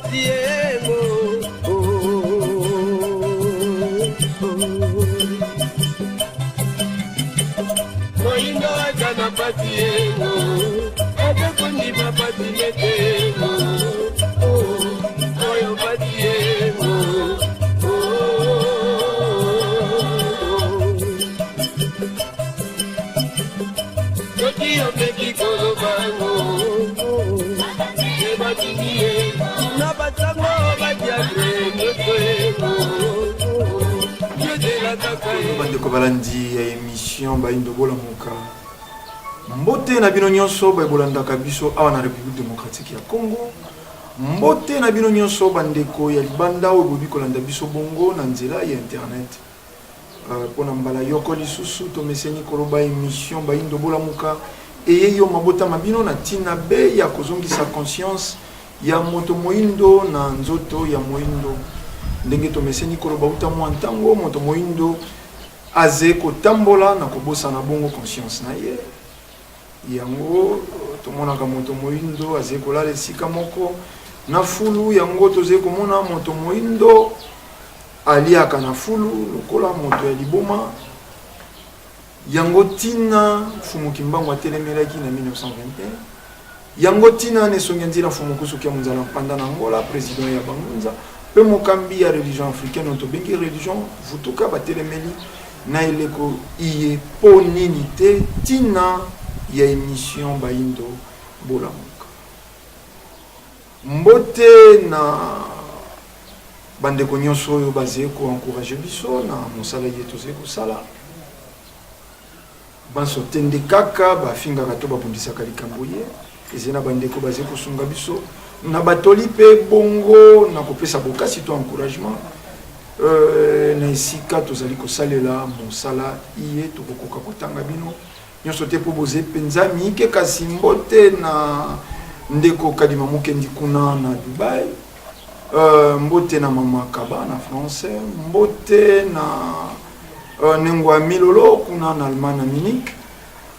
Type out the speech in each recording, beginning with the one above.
pasi yengo. Moyindo aza na pasi yengo, aza kondima pasi nete yengo. Oyo pasi yengo. Soki omeki koloba ngo ebatindi ye na basango badiatre nyonso yengo yozela kaka ye. Bandeko balandi ya émission Bayindo Bolamuka, mbote na bino nyonso baye bolandaka biso awa na République démocratique ya Congo. Mbote na bino nyonso bandeko ya libanda oyo boyebi kolanda biso bongo na nzela ya internet. Mpo na mbala yoko lisusu tomeseni koloba emission Bayindo Bolamuka eye yo mabota ma bino na ntina be ya kozongisa conscience ya moto moyindo na nzoto ya moyindo. Ndenge tomeseni koloba uta mwa ntango, moto moyindo aze kotambola na kobosana bongo conscience na ye. Yango tomonaka moto moyindo aze kolala esika moko na fulu, yango toze komona moto moyindo aliaka na fulu lokola moto ya liboma. Yango tina Mfumu Kimbangu atelemelaki na 1921. Yango tina na esongi ya nzila Mfumu Kusu Kia Munzala Mpanda na Angola, president ya Bangunza pe mokambi ya religion africaine oyo tobengi religion Vutuka batelemeli na eleko iye po nini te tina ya emission Bayindo Bolamuka. Mbote na bandeko nyonso oyo bazali ko encourager biso na mosala ye tozali kosala. Banso te nde kaka bafingaka to babundisaka likambo ye. Ezali na bandeko bazali kosunga biso na batoli mpe bongo na kopesa bokasi to encouragement na esika tozali kosalela mosala iye. Tokokoka kotanga bino nyonso te mpo boze mpenza miike, kasi mbote na ndeko Kadima Mukendi kuna na Dubai, mbote na mama Kaba na France, mbote na Nengwa Milolo kuna na Allemagne na Munich,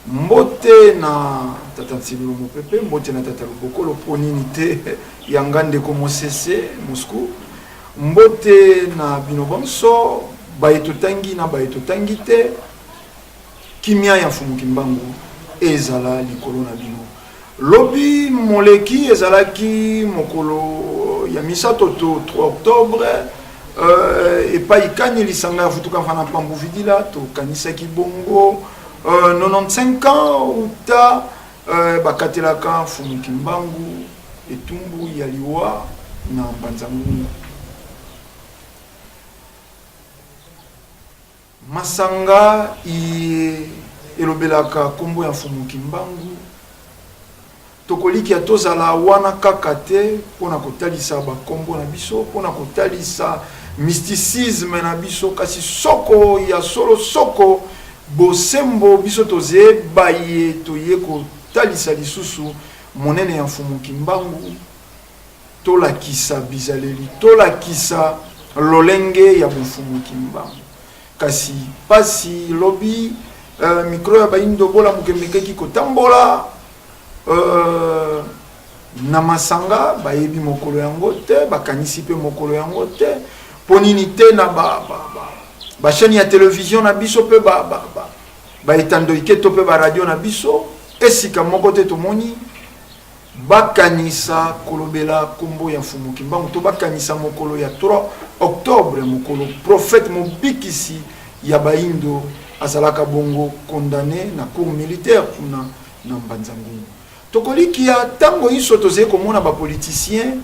mbote na tata Nsilulu Mopepe, mbote na tata Lobokolo mpo nini te yanga ndeko Mosese Moscou, mbote na bino bonso baye totangi na baye totangi te. Kimia ya Mfumu Kimbangu ezala likolo na bino. Lobi moleki ezalaki mokolo ya misato to 3 octobre, epai kani lisanga ya Futuka Mfana Mpambu Vidila tokanisaki bongo 95 ans uta bakatelaka Mfumu Kimbangu etumbu ya liwa na Mbanza Ngungu. Masanga iye elobelaka kombo ya Mfumu Kimbangu, tokolikia tozala wana kaka te mpo na kotalisa ba kombo na biso, mpo na kotalisa mysticisme na biso, kasi soko ya solo, soko bosembo biso toze baye toye kotalisa lisusu monene ya Mfumu Kimbangu. Tolakisa bizaleli, tolakisa lolenge ya bofumu Kimbangu. Kasi pasi lobi micro ya bayindo bolamuka emekaki kotambola na masanga, bayebi mokolo yango te, bakanisi pe mokolo yango te. Po nini te na ba chaîne ya television na biso pe ba etando ike to pe ba radio na biso, esika moko te tomoni bakanisa kolobela kombo ya Mfumu Kimbangu to bakanisa mokolo ya 3 octobre, mokolo prophète mobikisi ya bayindo azalaka bongo condamne na cour militaire kuna na Mbanza Ngungu. Tokolikia tango inso tozali komona ba politiciens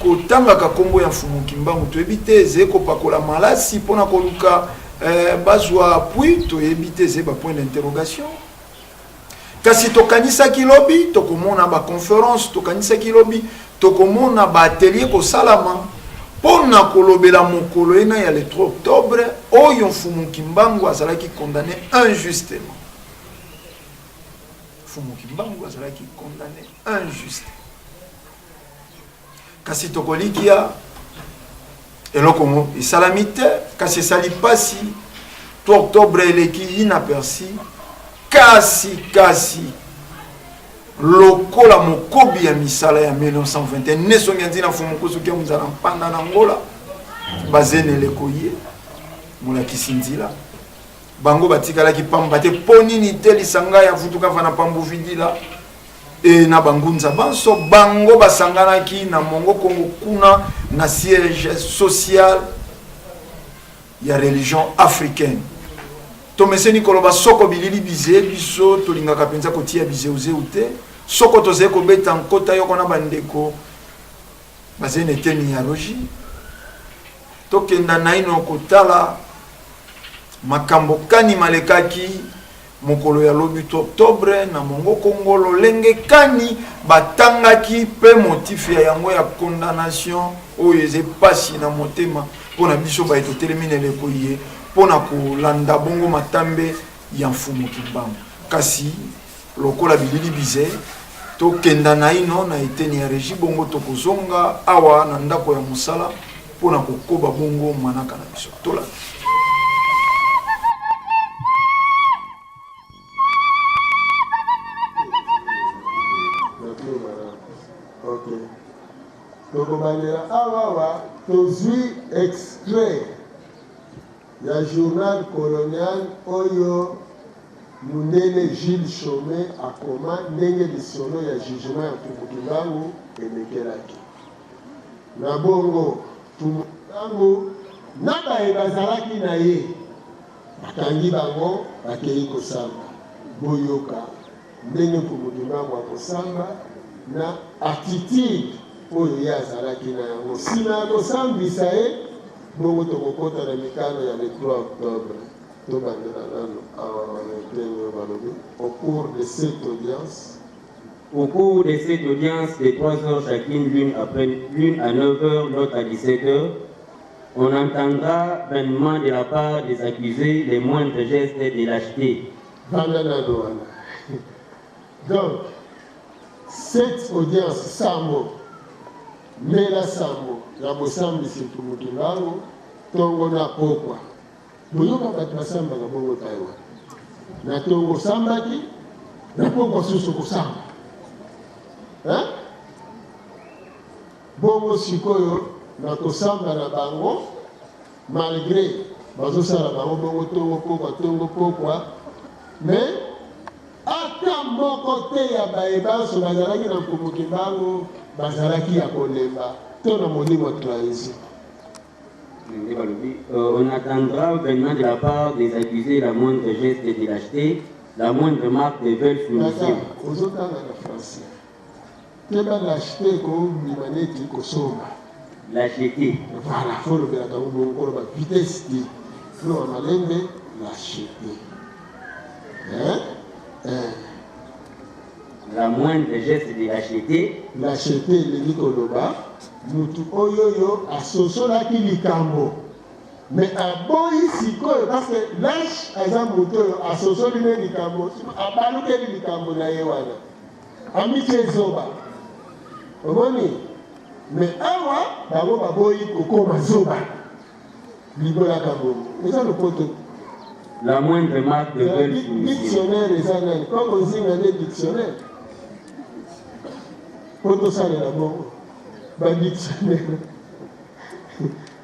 kotangaka kombo ya Mfumu Kimbangu, toyebi te ezali kopakola malasi pona koluka bazwa appui, toyebi te ezali ba point d'interrogation. Kasi tokanisaki lobi tokomona ba conference, tokanisaki lobi tokomona ba atelier kosalama mpo na kolobela mokolo ena ya le 3 octobre oyo Mfumu Kimbangu azalaki condamne injustement. Mfumu Kimbangu azalaki condamne injustement. Kasi tokolikia eloko ngo esalami te, kasi esali pasi. 3 octobre eleki inaperçu, kasi Lokola mokobi ya misala ya 1921, Nesongi ya nzina Mfumu Nkusu Kia Muzala Mpanda na Angola, bazene eleko ye molakisi nzila bango batikalaki pamba te. Mpo nini te lisanga ya Vutuka Vana Pambu Vidila e na bangunza banso bango basanganaki na Mongo Kongo kuna na siège social ya religion africaine. Tomeseni koloba soko bilili bize biso tolingaka mpenza kotia bizeuzeu te soko tozali kobeta nkota yoko na bandeko bazali na eteni ya roji. Tokenda naino kotala makambo kani malekaki mokolo ya lobi to octobre na Mongo Kongo, lolenge kani batangaki mpe motif ya yango ya condamnation oyo eza pasi na motema mpo na biso baye totelemi na eleko ye mpo na kolanda bongo matambe ya Mfumu Kimbangu. Kasi lokola bilili bize, tokenda naino na eteni ya regie, bongo tokozonga awa na ndako ya mosala mpo na kokoba bongo manaka na biso. Tolanda. Ok. Tokobandela awawa tozwi extrait ya journal colonial oyo mundele Jules Chaumet akoma ndenge lisolo ya jugement ya Mfumu Kimbangu elekelaki. Na bongo, Mfumu Kimbangu na baye bazalaki na ye bakangi bango bakeyi kosamba. Boyoka ndenge Mfumu Kimbangu akosamba na attitude oyo ye azalaki na yango. Sima ya kosambisa ye, bongo tokokota na mikano ya le 3 octobre. Tobandela nanu awa na eteni oyo balobi au cours de cette audience. Au cours de cette audience de 3 heures chacune, l'une après l'une à 9 heures, l'autre à 17 heures, on entendra vainement de la part des accusés les moindres gestes de lâcheté. Vanda nanu wana. Donc, cette audience sambo, mbela sambo ya bosambisi Mfumu Kimbangu, tongo na pokwa. Boyoka bato basambaka bongo epai wapi? Na tongo osambaki, na pokwa susu okosamba. Hein? Bongo sikoyo na kosamba na bango malgre bazosala bango bongo tongo pokwa tongo pokwa mais ata moko te ya baye banso bazalaki na Mfumu Kimbangu bazalaki ya kolemba to na molimo ya trahison. On attendra vainement de la part des accusés la moindre geste de lâcheté, la moindre marque de veule soumission. Tata, ozotanga na français. Keba lâcheté ekobima neti kosomba. Lâcheté. Voilà, faut olobelaka yango bongo, koloba vitesse te. Loba malembe, lâcheté. Hein? Hein. La moindre geste de lâcheté. Lâcheté elingi koloba mutu oyoyo asosolaki likambo mais aboyi sikoyo parce que lâche aza mutu oyo asosoli ne likambo abalukeli likambo na ye wana amitie zoba omoni mais awa bango baboyi kokoma zoba Libolaka bongo eza lopoto. La moindre marque de belle soumission. Dictionnaire eza nani? Koko Nzinga nde dictionnaire? Po tosalela bongo ba dictionnaire.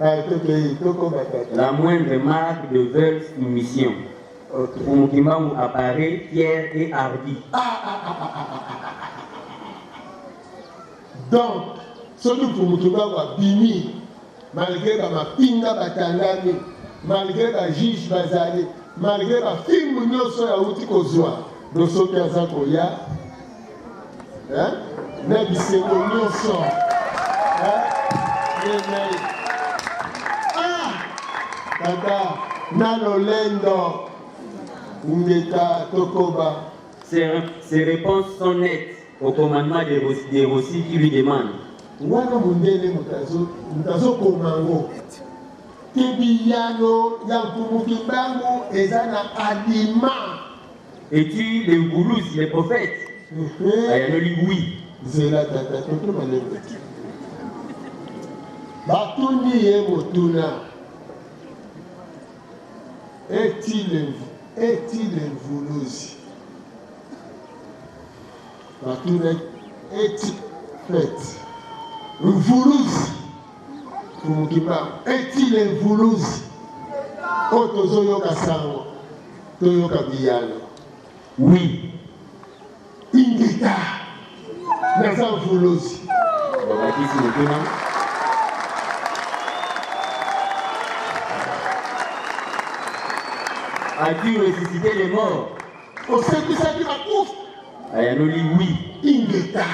Ah, tokei tokoma tata. La moindre marque de veule soumission. Ok. Mfumu Kimbangu apparaît fier et hardi. Ah, ah, ah, ah, ah, ah, ah, ah. Donc, soki Mfumu Kimbangu abimi Malgre ba mapinga batandami, malgre ba juges bazali, malgre ba fimbu nionso oyo awuti kozua, donc soki aza koya hein, na bisengo nionso hein, yemei ah tata na lolendo ingeta tokoba. Ses réponses sont nettes au commandement de Rossi qui lui demande. Wana mundele moto azo koma ngo te biyano ya Mfumu Kimbangu eza na alima. Es-tu le Nguluzi, le prophète? Ayanoli oui. Zela tata toto malembe. Batuni ye motuna. Es-tu le, es-tu le Mvuluzi? Batunaki eti fete mvuluzi Mfumu Kimbangu eti le mvuluzi oyo tozoyoka sango toyoka biyano. Oui. Ingeta naza mvuluzi. Babakisi motuna. As-tu ressuscité les morts? Osekwisaki bakufi? Ayanoli oui. Ingeta.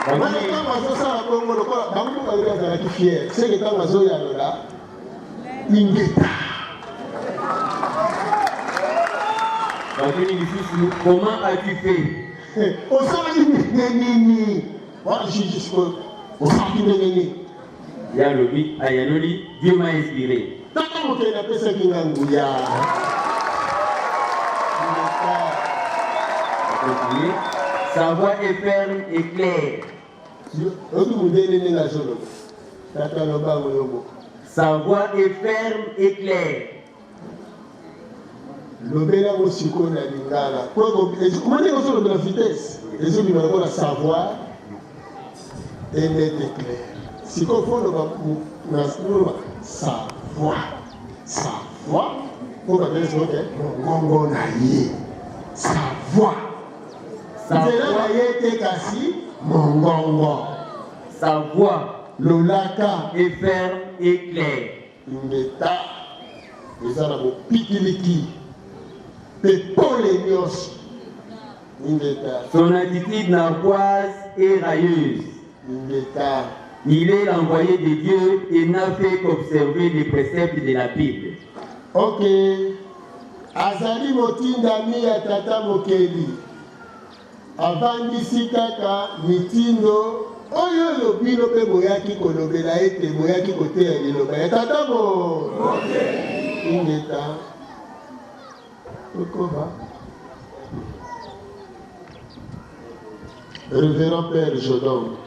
Wana ntango azosala bongo lokola bango moko bayebi azalaki fier seke ntango azoyanola ingeta. Batuni lisusu comment as-tu fait? Osalaki ndenge nini? Wana juge sikoyo osalaki ndenge nini? Ye alobi, ayanoli, Dieu m'a inspiré. Tata mokeli apesaki nga nguya. Continue. Sa voix est ferme et claire. Oyoki mondele ndenge azoloba. Tata aloba yango yo moko. Sa voix est ferme et claire. Lobela yango sikoyo na lingala. Omoni ndenge ozolobela vitesse ezobima lokola savoir est net et clair. Sikoyo fo oloba oloba sa voix sa voix mpo bato nyonso oke mongongo na ye sa voix nzela na ye te kasi mongongo sa voix lolaka est ferme et claire. Ingeta eza na bopikiliki pe pole nionso. Ingeta. Son attitude narquoise est railleuse. Ingeta. Il est l'envoyé de Dieu et n'a fait qu'observer les préceptes de la Bible. Ok. Azali motindami ya Tata Mokeli. Avandisi kaka mitindo oyo oyo bino mpe boyaki kolobela ete boyaki koteya liloba ya Tata mo. Ingeta. Tokoba. Révérend Père Jodon.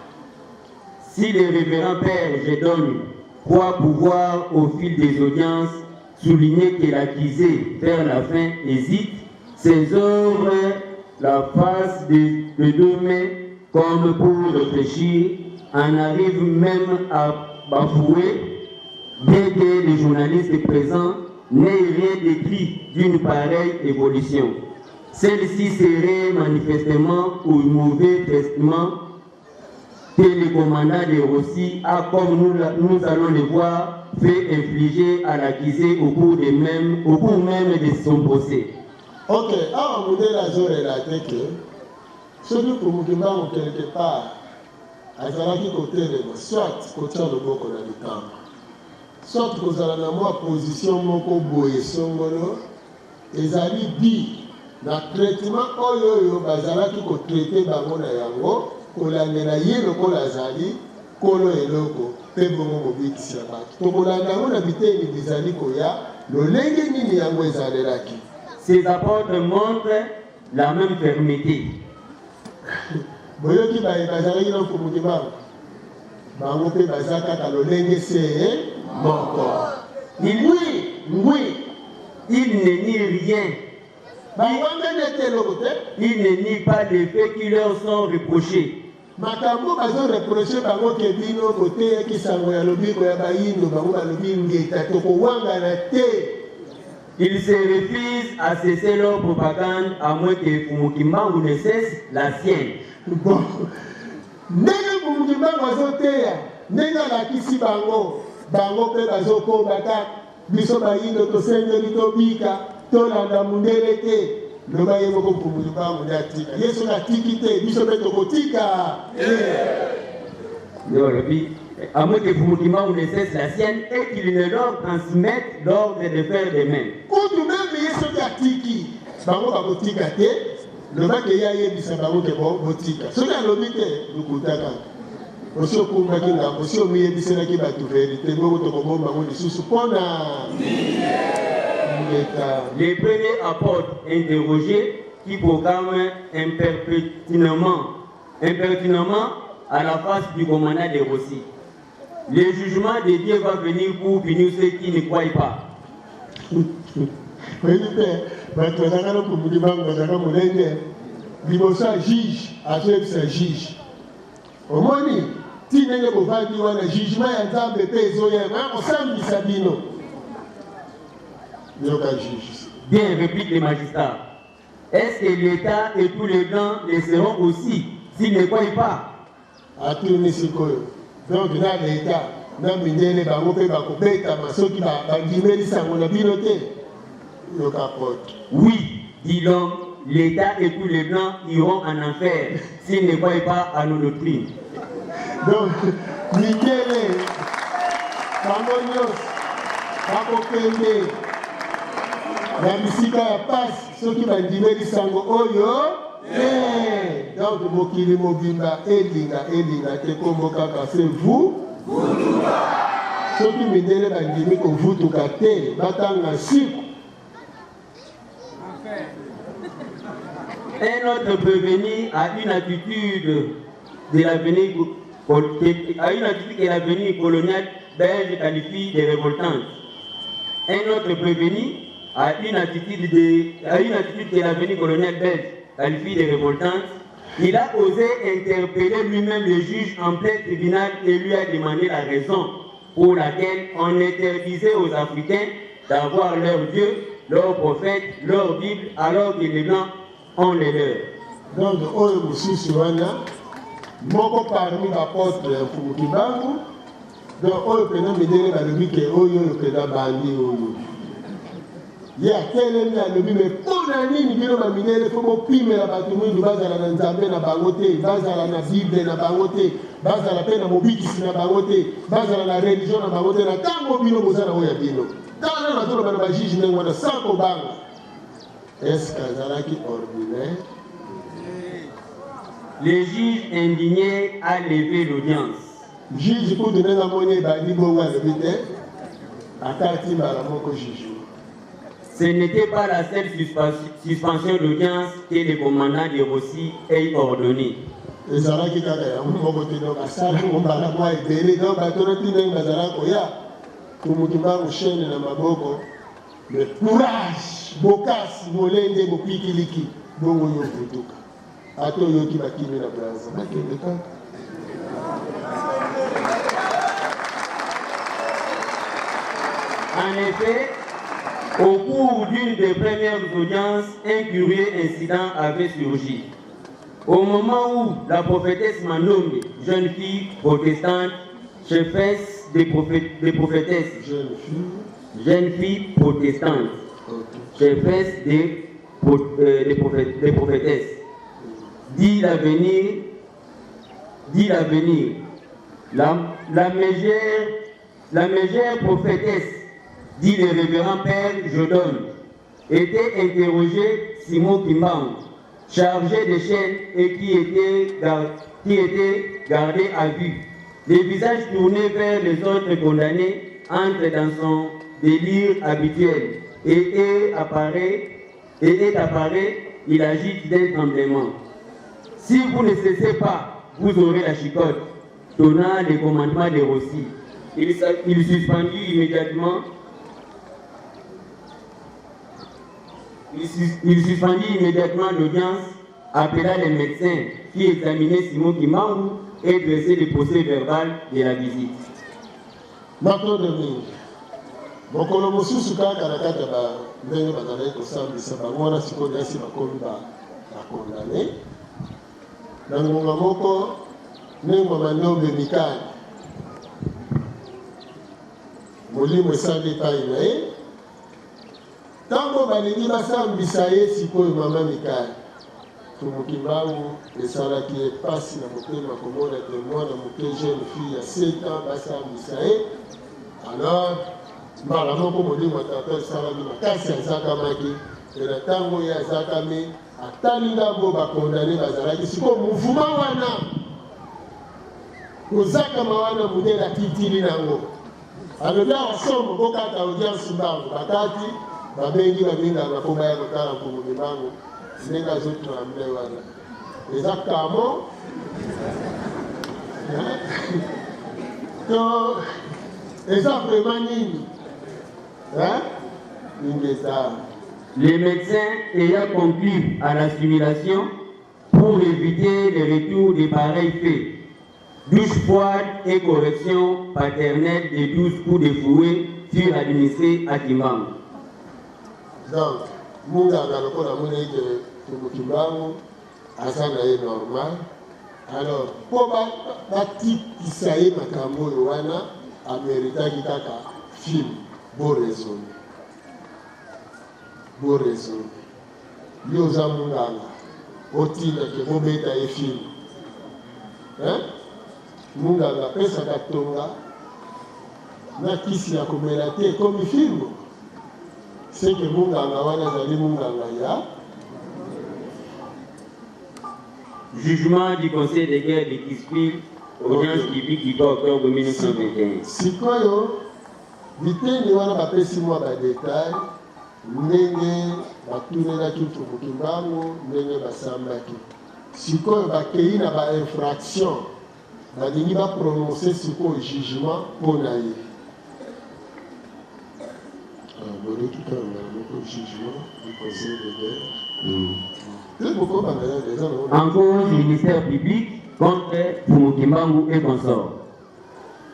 Si le révérend Père Jedon croit pouvoir, au fil des audiences, souligner que l'accusé, vers la fin, hésite, ses œuvres la face de, de deux mains comme pour réfléchir, en arrive même à bafouer, bien que les journalistes présents n'aient rien décrit d'une pareille évolution. Celle-ci serait manifestement au mauvais traitement que le commandant de Rossi a, comme nous, nous allons le voir, fait infliger à l'accusé au cours, de même, au cours même de son procès. Ok, awa mundele azo relate que soki Mfumu Kimbangu quelque part azalaki kotelema soit kotia loboko na likama soit kozala na mwa position moko boye songolo Ezali dit na traitement oyo oyo bazalaki ko traiter bango na yango, kolandela ye lokola azali Nkolo eloko mpe bongo Mobikisi ya bato. Tokolanda yango na biteni bizali koya, lolenge nini yango ezalelaki. Ces apôtres montrent la même fermeté. Boyoki baye bazalaki na Mfumu Kimbangu? Bango mpe baza kaka lolenge se moko. Ngwi, ngwi. Ils ne nient rien. Bawangani ete eloko te. Ils ne nient pas les faits qui leur sont reprochés. Makambo bazo reprocher bango ke bino boteyaki sango ya lobiko ya bayindo, bango balobi ngeta tokowangana te. Ils se refusent à cesser leur propagande à moins que Mfumu Kimbangu ne cesse la sienne. Bon, ndenge Mfumu Kimbangu azoteya, ndenge alakisi bango, bango mpe bazokoba kaka. Biso bayindo tosengeli tobika, tolanda mundele te. Loba ye moko Mfumu Kimbangu nde atika. Ye soki atiki te, biso mpe tokotika te. Nde balobi, à moins que Mfumu Kimbangu ne cesse la sienne et qu'il ne leur transmette l'ordre de faire de même. Kutu meme ye soki atiki, bango bakotika te. Loba ke ye ayebisa bango ke bo botika. Soki alobi te, lokuta kaka. Osi okumbaki ngambo, osi omiyebiselaki bato verite, bongo tokobomba yango lisusu mpo na Ingeta. Le premier apôtre interrogé qui proclame impertinemment, impertinemment à la face du commandant de Rossi. Le jugement de Dieu va venir pour punir ceux qui ne croient pas. Oyebi te. Bato bazalaka na Mfumu Kimbangu bazalaka molende liboso ya juge, azoyebisa juge, omoni ti ndenge bovandi wana, jugement ya Nzambe mpe ezoya, ekoya kosambisa bino. Yoka juge. Bien, réplique le magistrat. Est-ce que l'État et tous les blancs le seront aussi s'ils ne croient pas? Atuni sikoyo, donc na l'Etat na mindele bango mpe bakobetama soki bandimeli sango na bino te? Yoka porte. Oui, dit l'homme, l'État et tous les blancs iront en enfer s'ils ne croient pas à nos doctrines. Donc mindele bango nyonso bakokende na bisika ya pasi soki bandimeli sango oyo te. Donc mokili mobimba elinga elinga te, kombo kaka se vu soki mindele bandimi kovutuka te, batanga siku. Un autre prévenu a une attitude de l'avenir a une attitude que l'avenir colonial belge qualifie de révoltante. Un autre prévenu a une attitude de, a une attitude que l'avenir colonial belge qualifie de révoltante. Il a osé interpeller lui-même le juge en plein tribunal et lui a demandé la raison pour laquelle on interdisait aux Africains d'avoir leur Dieu, leur prophète, leur Bible, alors que les Blancs ont les leurs. Donc oyo mosusu wana moko parmi bapotre ya Mfumu Kimbangu, donc oyo mpenza mindele balobi ke oyo oyo mpenza bandi oyo ye atelemi alobi, me mpo na nini bino bamindele fo bopimela bato mwindu bazala na Nzambe na bango te, bazala na Bible na bango te, bazala mpe na mobikisi na bango te, bazala na religion na bango te, na ntango bino boza na oyo ya bino? Tala nazoloba na bajuge ndenge wana sans kobanga. Est-ce qu'azalaki ordinaire? Le juge indigné a levé l'audience. Juge kutu ndenge amoni ebandi bongo alobi te, akati mbala moko jugement. Ce n'était pas la seule suspension d'audience que le commandant de Rossi ait ordonnée. Ezalaki kaka yango moko te, donc asala yango mbala mwa ebele. Donc bato na ntina ndenge bazalaka koya Mfumu Kimbangu chaîne na maboko, mais courage, bokasi, molende, bopikiliki, bongo yo okotoka. Ata oyoki bakimi na Brazza, bakende kaka. En effet, au cours d'une des premières audiences, un curieux incident avait surgi. Au moment où la prophétesse Mandombe, jeune fille protestante, chefesse des, prophètes, des prophétesses, jeune fille, jeune fille protestante, chefesse des, des, prophètes, des prophétesses, dit l'avenir, dit l'avenir, la, la mégère, la mégère prophétesse, dit le révérend Père Jodon, était interrogé Simon Kimbangu, chargé de chaînes et qui était, qui était gardé à vue. Le visage tourné vers les autres condamnés entre dans son délire habituel et est apparaît, et est apparu, il agite d'un tremblement. Si vous ne cessez pas, vous aurez la chicotte, donna le commandement de Rossi. Il, il suspendit immédiatement il, suspendit immédiatement l'audience, appela les médecins qui examinaient Simon Kimbangu et dressait le procès verbal de la visite. Matondo mingi. Mokolo mosusu kaka na kati ya ba ndenge bazalaki kosambisa bango wana, sikoyo nasi bakomi ba bakondane na ngonga moko ndenge mama Ndombe Mikali molimo esali epai na ye. Tango balingi basambisa ye sikoyo mama Mikali, Mfumu Kimbangu esalaki ye pasi na motema komona te mwana moke jeune fille ya 7 ans basambisa ye. Alors mbala moko molimo ya tata esalaki makasi, azakamaki pe na tango ye azakami atali ndambo ba condamne bazalaki sikoyo mouvement wana kozakama wana mundele atitili nango. Alobi awa somo, bokata audience mbangu. Bakati, babengi ba minganga po baya kotala Mfumu Kimbangu ndenge azo tremble wana. Eza kamo to eza vraiment nini? Hein? Ingeta. Les médecins ayant conclu à la simulation pour éviter le retour de pareils faits, douche froide et correction paternelle de 12 coups de fouet furent administrés à Kimbangu. Donc, munganga lokola amoni ete Mfumu Kimbangu aza na ye normal, alors mpo batikisa ye makambo oyo wana, ameritaki kaka film. Bo raisonner, bo raisonner. Yo oza munganga otinda ke bobeta ye fimbu hein? Munganga apesaka tonga na kisi ya komela te ekomi fimbu? Seke munganga wana azali munganga ya Jugement du conseil de guerre de Kispil, audience publique du 3 octobre 1921. Sikoyo biteni wana bapesi mwa ba detail Ndenge batunelaki Mfumu Kimbangu, ndenge basambaki. Sikoyo bakeyi na ba infractions, balingi ba prononcer sikoyo jugement mpo na ye. Ah, boyoki kaka mbala moko jugement du conseil de guerre. Te bokobanda yaka eza nango. En cause ministère public contre Mfumu Kimbangu et consorts.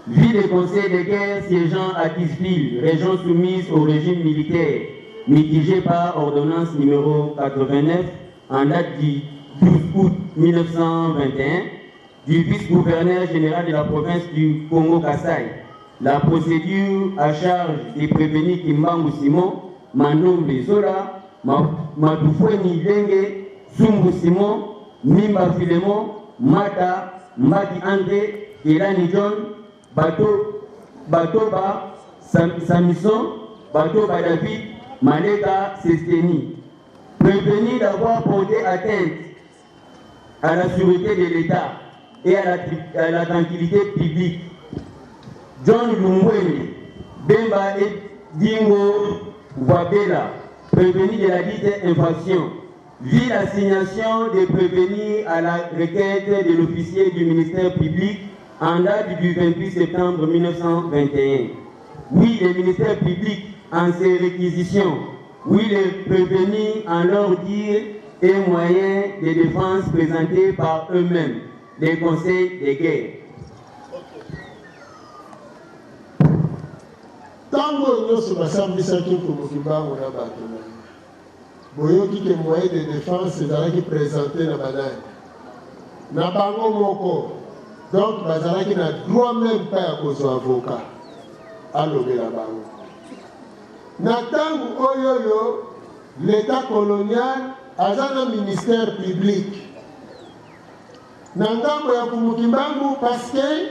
Vu le conseil de guerre siégeant à Kisfil, région soumise au régime militaire, mitigé par ordonnance numéro 89 en date du 12 août 1921 du vice-gouverneur général de la province du Congo-Kassai. La procédure à charge des prévenus Kimbangu Simon, Manombe Zola, Madufweni Lenge, Sumbu Simon, Mimba Philemon, Mata, Mbaki André, Kelani John, Bato, Batoba, Sam, Samison, Batoba David, Maleka Sesteni. Prévenu d'avoir porté atteinte à la sûreté de l'État et à la, à la tranquillité publique. John Lungwende, Bemba et Dingo Wabela, prévenu de la dite infraction, vit l'assignation des prévenus à la requête de l'officier du ministère public en date du 28 septembre 1921. Oui, le ministère public en ses réquisitions. Oui, les prévenus en leur dire et moyens de défense présentés par eux-mêmes, les conseils de guerre. Ntango oyo nyonso basambisaki Mfumu Kimbangu na bato na ye, boyoki ke moyen de defense ezalaki presente na banani? Na bango moko. Donc bazalaki na droit meme pas ya kozwa avocat alobela bango. Na ntango oyo oyo l'etat colonial aza na ministère public na ngambo ya Mfumu Kimbangu parce que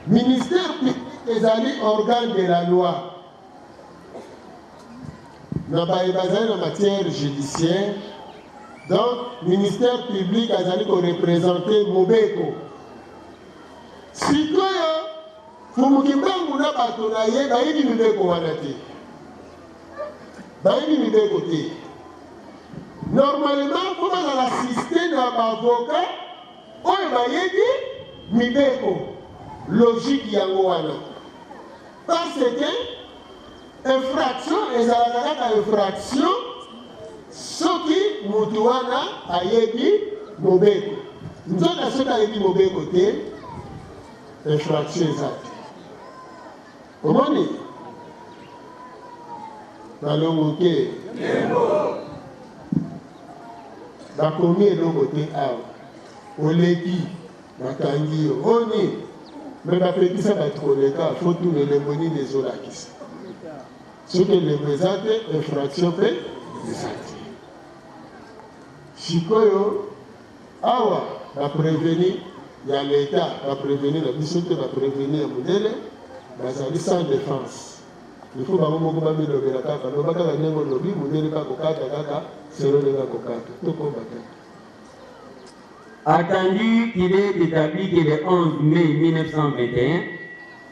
ministère public ezali organe de la loi na baye bazali na matière judiciaire. Donc ministère public azali ko représenter mobeko. Sikoyo Mfumu Kimbangu na bato na ye bayebi mibeko wana te, bayebi mibeko te. Normalement faut bazala assiste na ba avocat oyo bayebi mibeko. Logique yango wana, parce que infraction ezalaka kaka infraction soki mutu wana ayebi mobeko. Nzoka soki ayebi mobeko te, infraction eza te. Omoni balongo ke bakomi eloko te awa, oleki bakangi yo oni me bapekisa bato koleka, fo tuna elembo nini ezolakisa. Soki elembo eza te, infraction mpe eza te. Sikoyo Awa ba prevenu ya l'etat, ba prevenu na biso te, ba prevenu ya mundele bazali sans defense. Il faut bango moko bamilobela kaka, loba kaka ndenge olobi, mundele pe akokata kaka selon ndenge akokata. Tokoba kaka. Attendu qu'il est établi que le 11 mai 1921,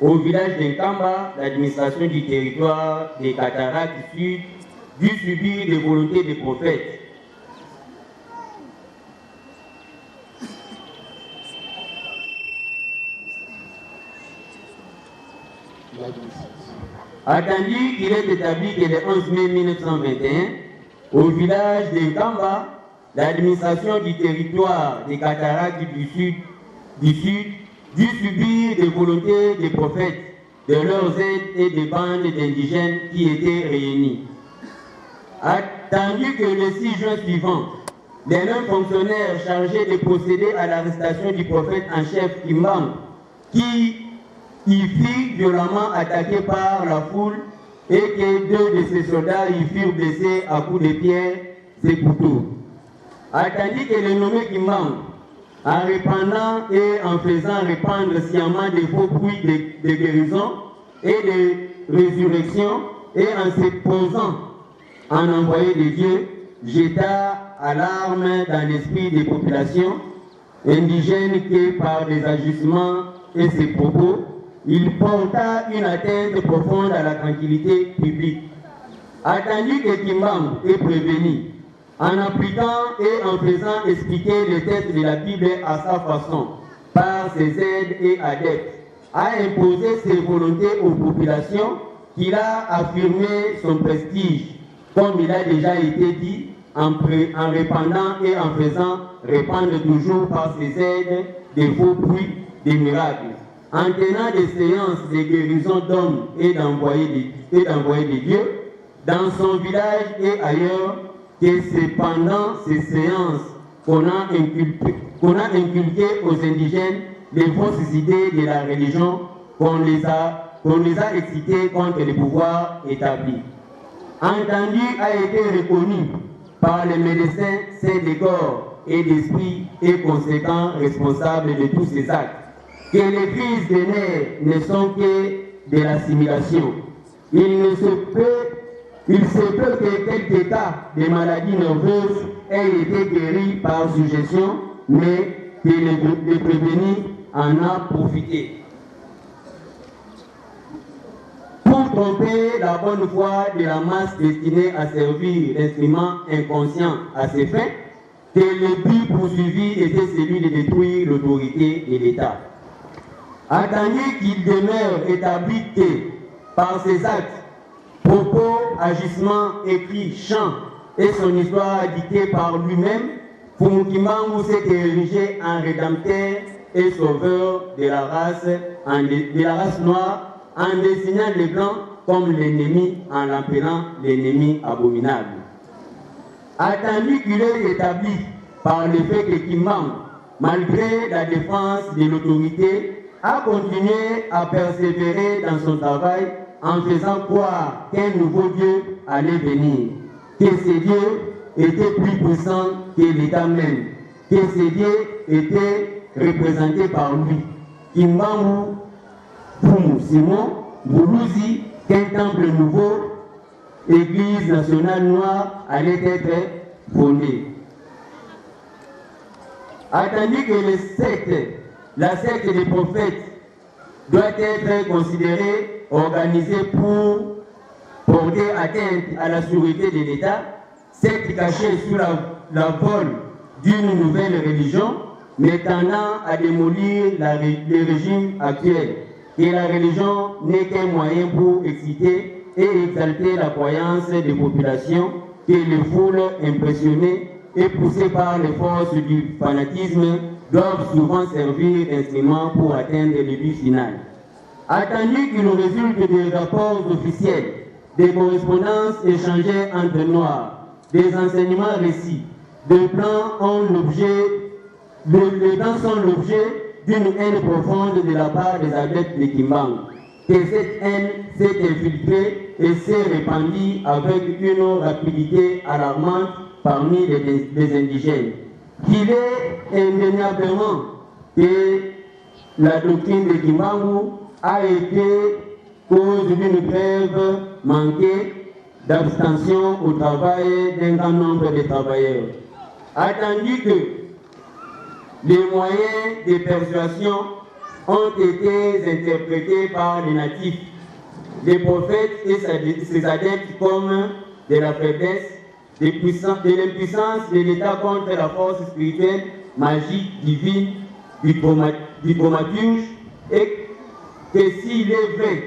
au village de Nkamba, l'administration du territoire des Cataractes Sud dut subir des volontés des prophètes. Attendu qu'il est établi que le 11 mai 1921, Au village de Nkamba, l'administration du territoire des cataractes du Sud, du Sud dut subir des volontés des prophètes, de leurs aides et des bandes d'indigènes qui étaient réunies. Attendu que le 6 juin suivant, les mêmes fonctionnaires chargés de procéder à l'arrestation du prophète en chef Kimbangu, qui y fut violemment attaqué par la foule et que deux de ses soldats y furent blessés à coups de pierre et couteaux. Attendu que le nommé Kimbangu, en répandant et en faisant répandre sciemment des faux bruits de guérison et de résurrection et en se posant en envoyé de Dieu, jeta alarme dans l'esprit des populations indigènes que par des agissements et ses propos, il porta une atteinte profonde à la tranquillité publique. Attendu que Kimbangu est prévenu, en appliquant et en faisant expliquer les textes de la Bible à sa façon, par ses aides et adeptes, a imposé ses volontés aux populations qu'il a affirmé son prestige, comme il a déjà été dit, en, en répandant et en faisant répandre toujours par ses aides des faux bruits, des miracles, en tenant des séances de guérison d'hommes et d'envoyés de, de Dieu, dans son village et ailleurs, que c'est pendant ces séances qu'on a inculqué, qu'on a inculqué aux indigènes les fausses idées de la religion, qu'on les a, qu'on les a excités contre les pouvoirs établis. Entendu a été reconnu par les médecins saints de corps et d'esprit et conséquent responsables de tous ces actes. Que les crises de nerfs ne sont que de l'assimilation. Il ne se peut, il se peut que quelques cas de maladies nerveuses aient été guéris par suggestion, mais que le, le prévenu en a profité. Pour tromper la bonne foi de la masse destinée à servir l'instrument inconscient à ses fins, que le but poursuivi était celui de détruire l'autorité de l'État. Attendu qu'il demeure établi que, par ses actes, propos, agissements, écrits, chants et son histoire dictée par lui-même, Mfumu Kimbangu s'est érigé en rédempteur et sauveur de la race, en, de la race noire en désignant les blancs comme l'ennemi, en l'appelant l'ennemi abominable. Attendu qu'il est établi par le fait que Kimbangu, malgré la défense de l'autorité, a continué à persévérer dans son travail en faisant croire qu'un nouveau Dieu allait venir, que ce Dieu était plus puissant que l'État même, que ce Dieu était représenté par lui. Kimbangu Mfumu Simon Mvuluzi, qu'un temple nouveau, Église nationale noire, allait être fondée. Attendu que le secte, la secte des prophètes doit être considérée organisée pour porter atteinte à la sûreté de l'État, secte cachée sous la, la vol d'une nouvelle religion, mais tendant à démolir la, le régime actuel. Et la religion n'est qu'un moyen pour exciter et exalter la croyance des populations que les foules impressionnées et poussées par les forces du fanatisme doivent souvent servir d'instrument pour atteindre le but final. Attendu qu'il résulte des rapports officiels, des correspondances échangées entre Noirs, des enseignements récits, des plans ont l'objet, les plans sont l'objet d'une haine profonde de la part des adeptes de Kimbangu. Que cette haine s'est infiltrée et s'est répandue avec une rapidité alarmante parmi les, les indigènes. Qu'il est indéniablement que la doctrine de Kimbangu a été cause d'une grève manquée d'abstention au travail d'un grand nombre de travailleurs. Attendu que les moyens de persuasion ont été interprétés par les natifs, les prophètes et ses adeptes comme de la faiblesse, de l'impuissance de l'État contre la force spirituelle, magique, divine, du, trauma, du traumaturge, et que s'il est vrai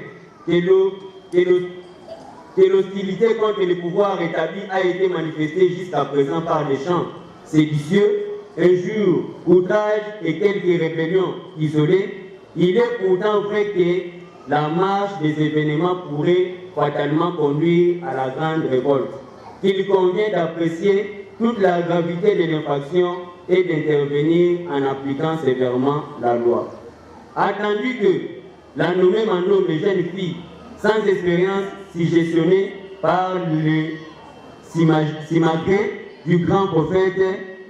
que que l'hostilité contre le pouvoir établi a été manifestée jusqu'à présent par des chants séditieux, injures, outrages et quelques rébellions isolées, il est pourtant vrai que la marche des événements pourrait fatalement conduire à la grande révolte. Il convient d'apprécier toute la gravité de l'infraction et d'intervenir en appliquant sévèrement la loi. Attendu que la nommée Mano, jeune fille sans expérience suggestionnée par le simagré du grand prophète,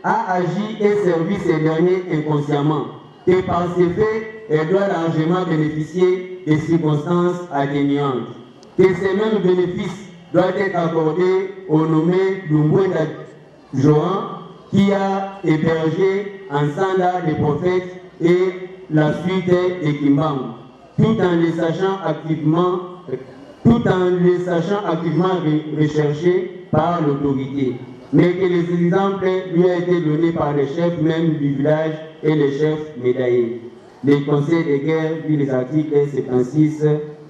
a agi et servi ces derniers inconsciemment, et par ces faits, elle doit largement bénéficier des circonstances atténuantes. Que ces mêmes bénéfices doivent être accordés au nommé Lumbwenda Johan, qui a hébergé en Sanda les prophètes et la suite de Kimbangu, tout en les sachant activement, tout en les sachant activement recherchés par l'autorité. Mais que les exemples lui ont été donnés par les chefs même du village et les chefs médaillés. Les conseils de guerre, vu les articles 76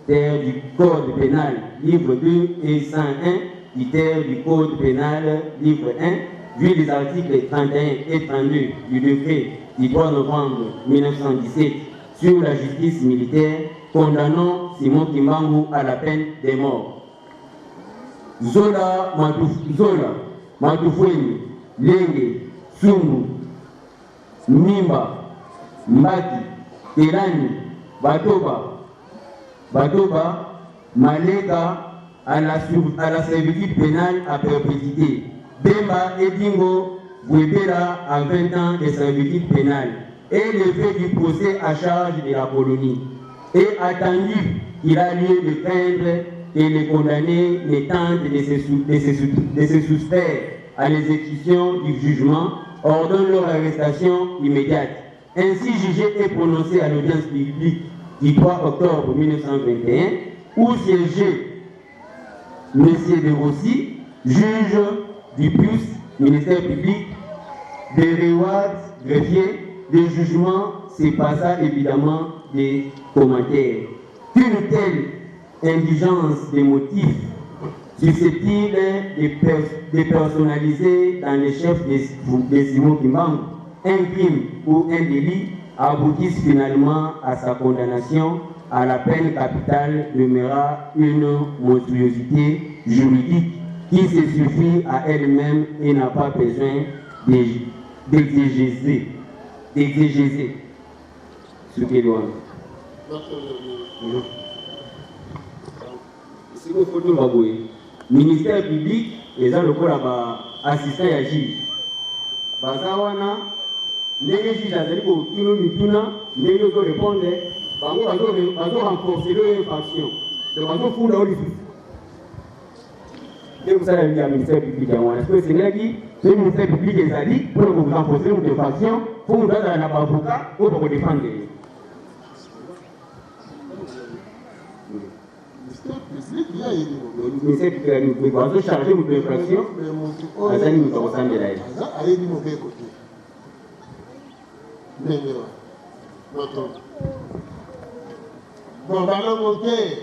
terre du Code pénal, livre 2 et 101 du terre du Code pénal, livre 1, vu les articles 31 et 32 du décret du 3 novembre 1917 sur la justice militaire, condamnant Simon Kimbangu à la peine de mort. Zola, Matuf, Zola Matufweni, Lenge, Sumbu, Mimba, Mbaki, Telani, Batoba, Batoba, Maleka à la, à la servitude pénale à perpétuité. Bemba Edingo Guebera à 20 ans de servitude pénale et le fait du procès à charge de la colonie. Et attendu qu'il a lieu de craindre que les condamnés ne tentent de se, de se, de se soustraire à l'exécution du jugement, ordonne leur arrestation immédiate. Ainsi jugé et prononcé à l'audience publique du 3 octobre 1921, où siégeait M. de Rossi, juge du plus, ministère public, de Reward, greffier, le jugement se passa évidemment des commentaires. Qu'une telle indigence des motifs susceptible de, pers de personnaliser dans les chefs de, de Simon Kimbangu un crime ou un délit aboutisse finalement à sa condamnation à la peine capitale demeura une monstruosité juridique qui se suffit à elle-même et n'a pas besoin d'exégéser. D'exégéser. Ce qui est loin. Sikoyo faut toloba boye, ministère public eza lokola ba assistant ya juge, baza wana ndenge juge azali kotuna mituna, ndenge ozo répondre, bango bazo renforcer yo infraction, donc bazofunda yo lisusu. Nde mosala ya ministère public yango wana. Sikoyo esengelaki, soki ministère public ezali mpona korenforcer moto infraction, faut moto azala na baavocat oyo bakodefendre ye. Ministère public ya mibeko azocharge moto infraction, azali moto akosambela ye, ayebi mobeko te ndenge wana. Moto bon banango te,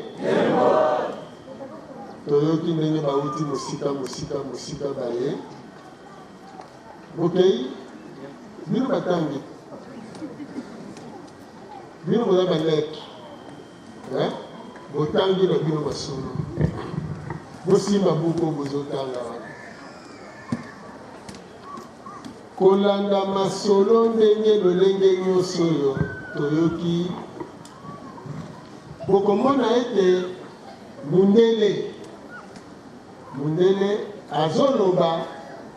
toyoki ndenge bauti mosika mosika mosika baye bokei. Bino batangi, bino boza baleki, botangi na bino masolo, bosimba buku bozotanga wana, kolanda masolo ndenge lolenge nyonso oyo toyoki, bokomona ete mundele mundele azoloba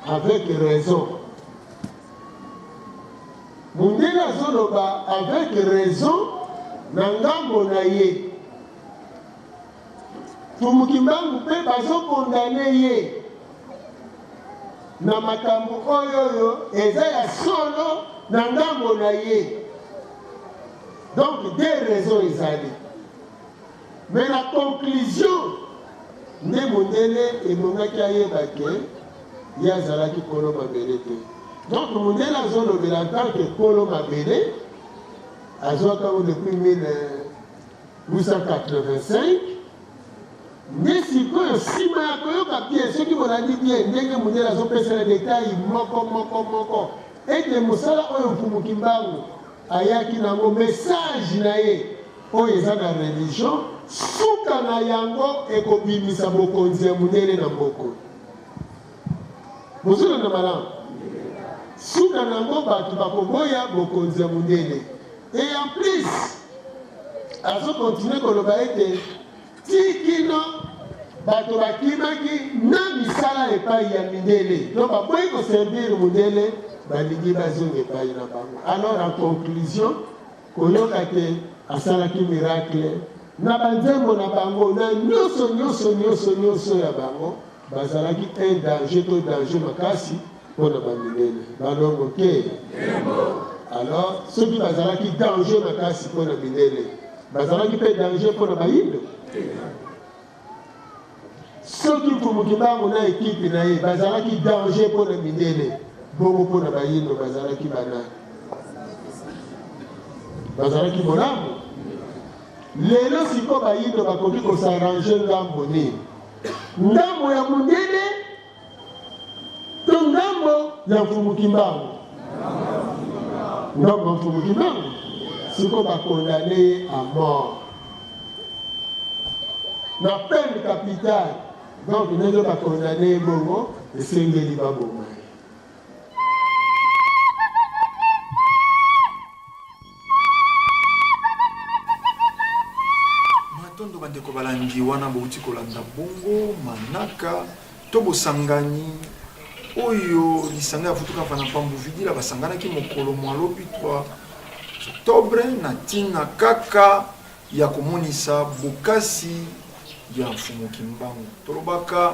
avec raison. Mundele azoloba avec raison na ngambo na ye. Mfumu Kimbangu mpe bazokondane ye na makambo oyo oyo eza ya solo na ngambo na ye. Donc deux raisons ezali, mais na conclusion nde mondele ebongaki ayeba ke ye azalaki kolo mabele te. Donc mondele azolobela en tant que kolo mabele, azwaka yango depuis 1885. Nde sikoyo sima ya koyoka bien, soki bolandi bien ndenge mundele azopesa na detail moko moko moko ete mosala oyo Mfumu Kimbangu ayaki nango, message na ye oyo eza na religion, suka na yango ekobimisa bokonzi ya mundele na mboka oyo. Bozolanda malamu? Suka na yango bato bakoboya bokonzi ya mundele. Et en plus azo continuer koloba ete Tii kino bato bakimaki na misala epayi ya mindele, donc baboyi ko servir mundele, balingi bazonga epayi na bango. Alors en conclusion, koyoka te asalaki miracle na ba nzembo na bango na nyoso nyoso nyoso nyoso ya bango, bazalaki un danger to danger makasi mpo na ba mindele. Balongo ke? Alors soki bazalaki danger makasi mpo na mindele, Bazalaki mpe danger mpo na bayindo? Soki Mfumu Kimbangu na equipe na ye bazalaki danger mpo na mindele, bongo mpo na bayindo bazalaki banani? Bazalaki bolamu? Lelo sikoyo bayindo bakoki ko s'arranger ngambo nini? Ngambo ya mundele To ngambo ya Mfumu Kimbangu? Ngambo ya Mfumu Kimbangu. Siko ba condamne ye à mort na peine capitale. Donc ndenge ba condamne ye bongo, esengeli baboma ye. Matondo bandeko balandi wana bouti kolanda bongo manaka to bosangani oyo lisanga ya Vutuka Mfana Pambu Vidila basanganaki mokolo mwa lobi 3 octobre na ntina kaka ya komonisa bokasi ya Mfumu Kimbangu. Tolobaka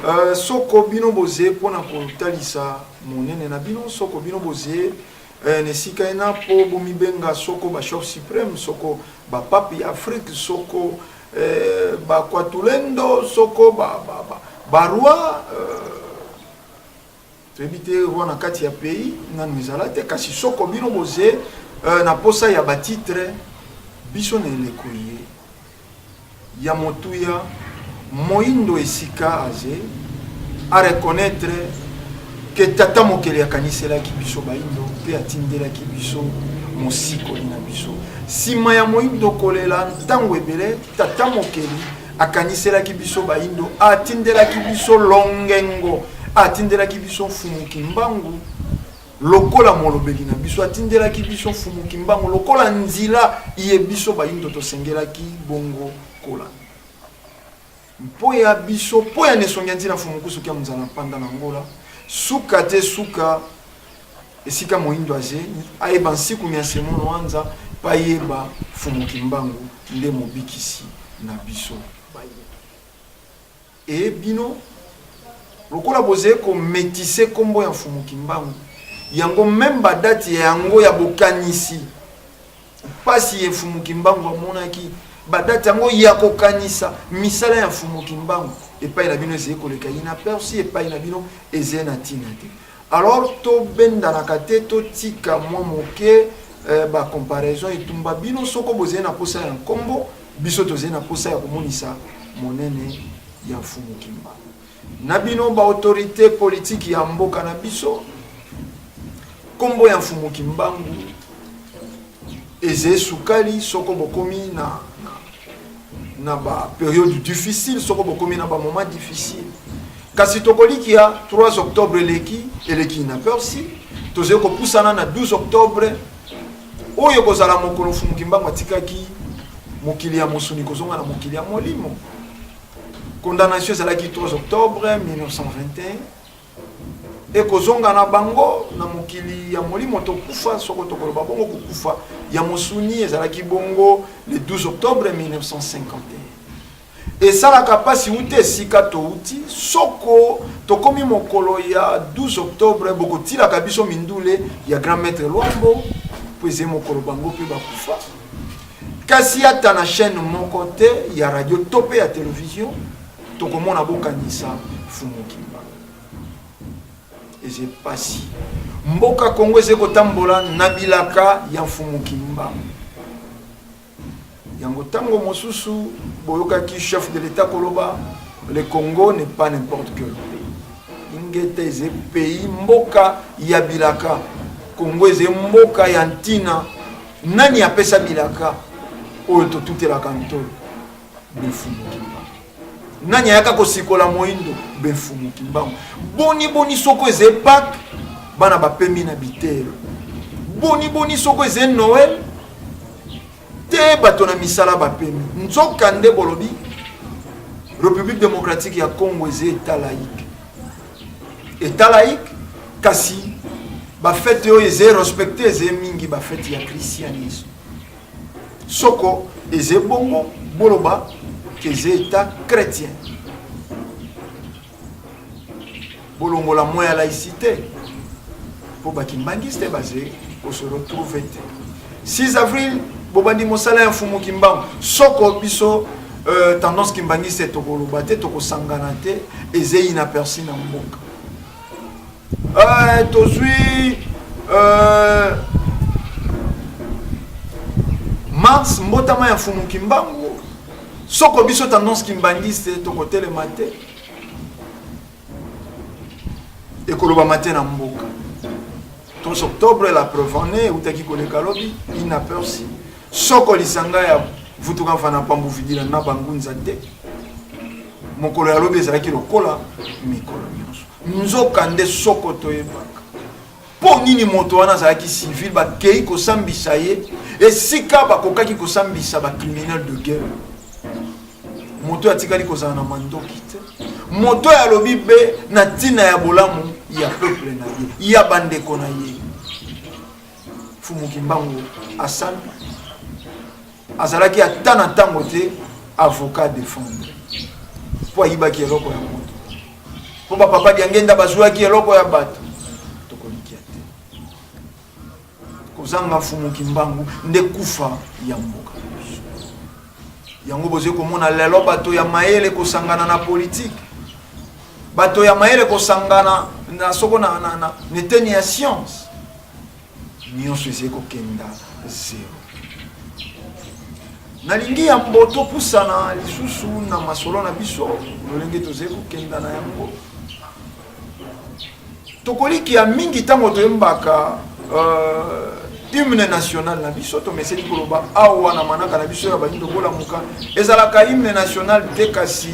uh, soko bino boze mpo na kotalisa monene na bino, soko bino boze Eh, na esika ena mpo bomibenga soko ba chef supreme, soko ba pape ya Afrique, soko eh, ba kwatulendo, soko ba, ba, ba, ba roi euh, toyebi te roi na kati ya pays nanu ezala te, kasi soko bino boze euh, na posa ya batitre biso na eleko ye ya motuya moindo esika aze a reconnaitre que tata mokeli akaniselaki biso baindo mpe atindelaki biso mosikoli na biso. Nsima ya moindo kolela ntango ebele, tata mokeli akaniselaki biso baindo, atindelaki biso longengo, atindelaki biso Mfumu Kimbangu Lokola molobeli na biso, atindelaki biso Mfumu Kimbangu lokola nzila iye biso bayindo tosengelaki bongo kolanda. Mpo ya biso, mpo ya nesongi ya nzila Mfumu Nkusu kia Munzala Mpanda na Angola, suka te suka esika moyindo aze, ayeba nsiku mya nsemono anza, payeba Mfumu Kimbangu nde mobikisi na biso bayindo. Et bino lokola bozali ko metisse kombo ya Mfumu Kimbangu yango meme ba date ya yango ya bokanisi pasi ye Mfumu Kimbangu amonaki ba date yango ya kokanisa misala ya Mfumu Kimbangu epai na bino ezali koleka inaperçu epai na bino ezali na ntina te. Alors tobendanaka te totika mwa moke eh, ba comparaison etumba bino soko bozali na posa ya nkombo biso tozali na posa ya komonisa monene ya Mfumu Kimbangu na bino ba autorite politique ya mboka na biso nkombo ya Mfumu Kimbangu eze sukali soko bokomi na, na, na ba periode difficile soko bokomi na ba moment difficile kasi tokolikia 3 octobre eleki eleki na persi tozali kopusana na 12 octobre oyo ekozala mokolo Mfumu Kimbangu atikaki mokili ya mosuni kozonga na mokili ya molimo. Condamnation ezalaki 3 octobre 1921 ekozonga na bango na mokili ya molimo tokufa soko tokoloba bongo kokufa ya mosuni ezalaki bongo le 12 octobre 1951 Esalaka pasi uta esika touti, soko tokomi mokolo ya 12 octobre bokotilaka biso mindule ya grand maître Luambo po eze mokolo bango pe bakufa. Kasi ata na chaîne moko te ya radio to pe ya television tokomona bokanisa Mfumu Kimbangu. Eze pasi. Mboka Congo eze kotambola na bilaka ya Mfumu Kimbangu. Yango tango mosusu boyokaki chef de l'Etat koloba le Congo n'est pas n'importe quel pays. Ingeta eze pays mboka ya bilaka. Congo eze mboka ya ntina. Nani apesa bilaka oyo totutelaka ntolo? Mfumu Kimbangu. Nani ayaka kosikola moindo? Mfumu Kimbangu. Boni boni soko eze Pâques bana bapemi na bitelo. Boni boni soko eze Noël te bato na misala bapemi. Nzoka nde bolobi République démocratique ya Congo eze état laïque. État laïque kasi bafete oyo eze respecte eze mingi bafete ya christianisme. Soko eze bongo boloba ke eze etat chretien. Bolongola mot ya laïcité po ba kimbanguiste baze ko se retrouver te. 6 avril bobandi mosala ya mfumu Kimbangu. Soko biso euh, tendance kimbanguiste tokoloba te, tokosangana te, eze inaperçu na mboka. Euh, tozwi euh, mars mbotama ya mfumu Kimbangu. Soko biso tendance kimbanguiste tokotelema te, ekolobama te na mboka. 3 octobre la preuve en est eutaki koleka lobi inaperçu. Soko lisanga ya vutuka mfana pambu vidila na bangunza te, mokolo ya lobi ezalaki lokola mikolo nyonso. Nzoka nde soko toyebaka mpo nini moto wana azalaki civil, bakei kosambisa ye esika bakokaki kosambisa ba criminel de guerre. Moto atikali kozala na mandoki te, moto oyo alobi be na ntina ya bolamu ya peuple na ye, ya bandeko na ye. Mfumu Kimbangu asambi, azalaki ata na ntango te avocat defendre mpo ayibaki eloko ya moto, mpo bapapa Diangenda bazwaki eloko ya bato. Tokolikia te kozanga Mfumu Kimbangu nde kufa ya mboka. Yango bozali komona lelo bato ya mayele kosangana na politike, bato ya mayele kosangana na soko na, na, na, na eteni ya science, nyonso ezali kokenda zero. Nalingi yambo topusana lisusu na masolo na biso lolenge tozali kokenda na yango. Tokolikia mingi ntango toyembaka hymne national na biso, tomeseni koloba awa na manaka na biso ya bayindo bolamuka, ezalaka hymne national te, kasi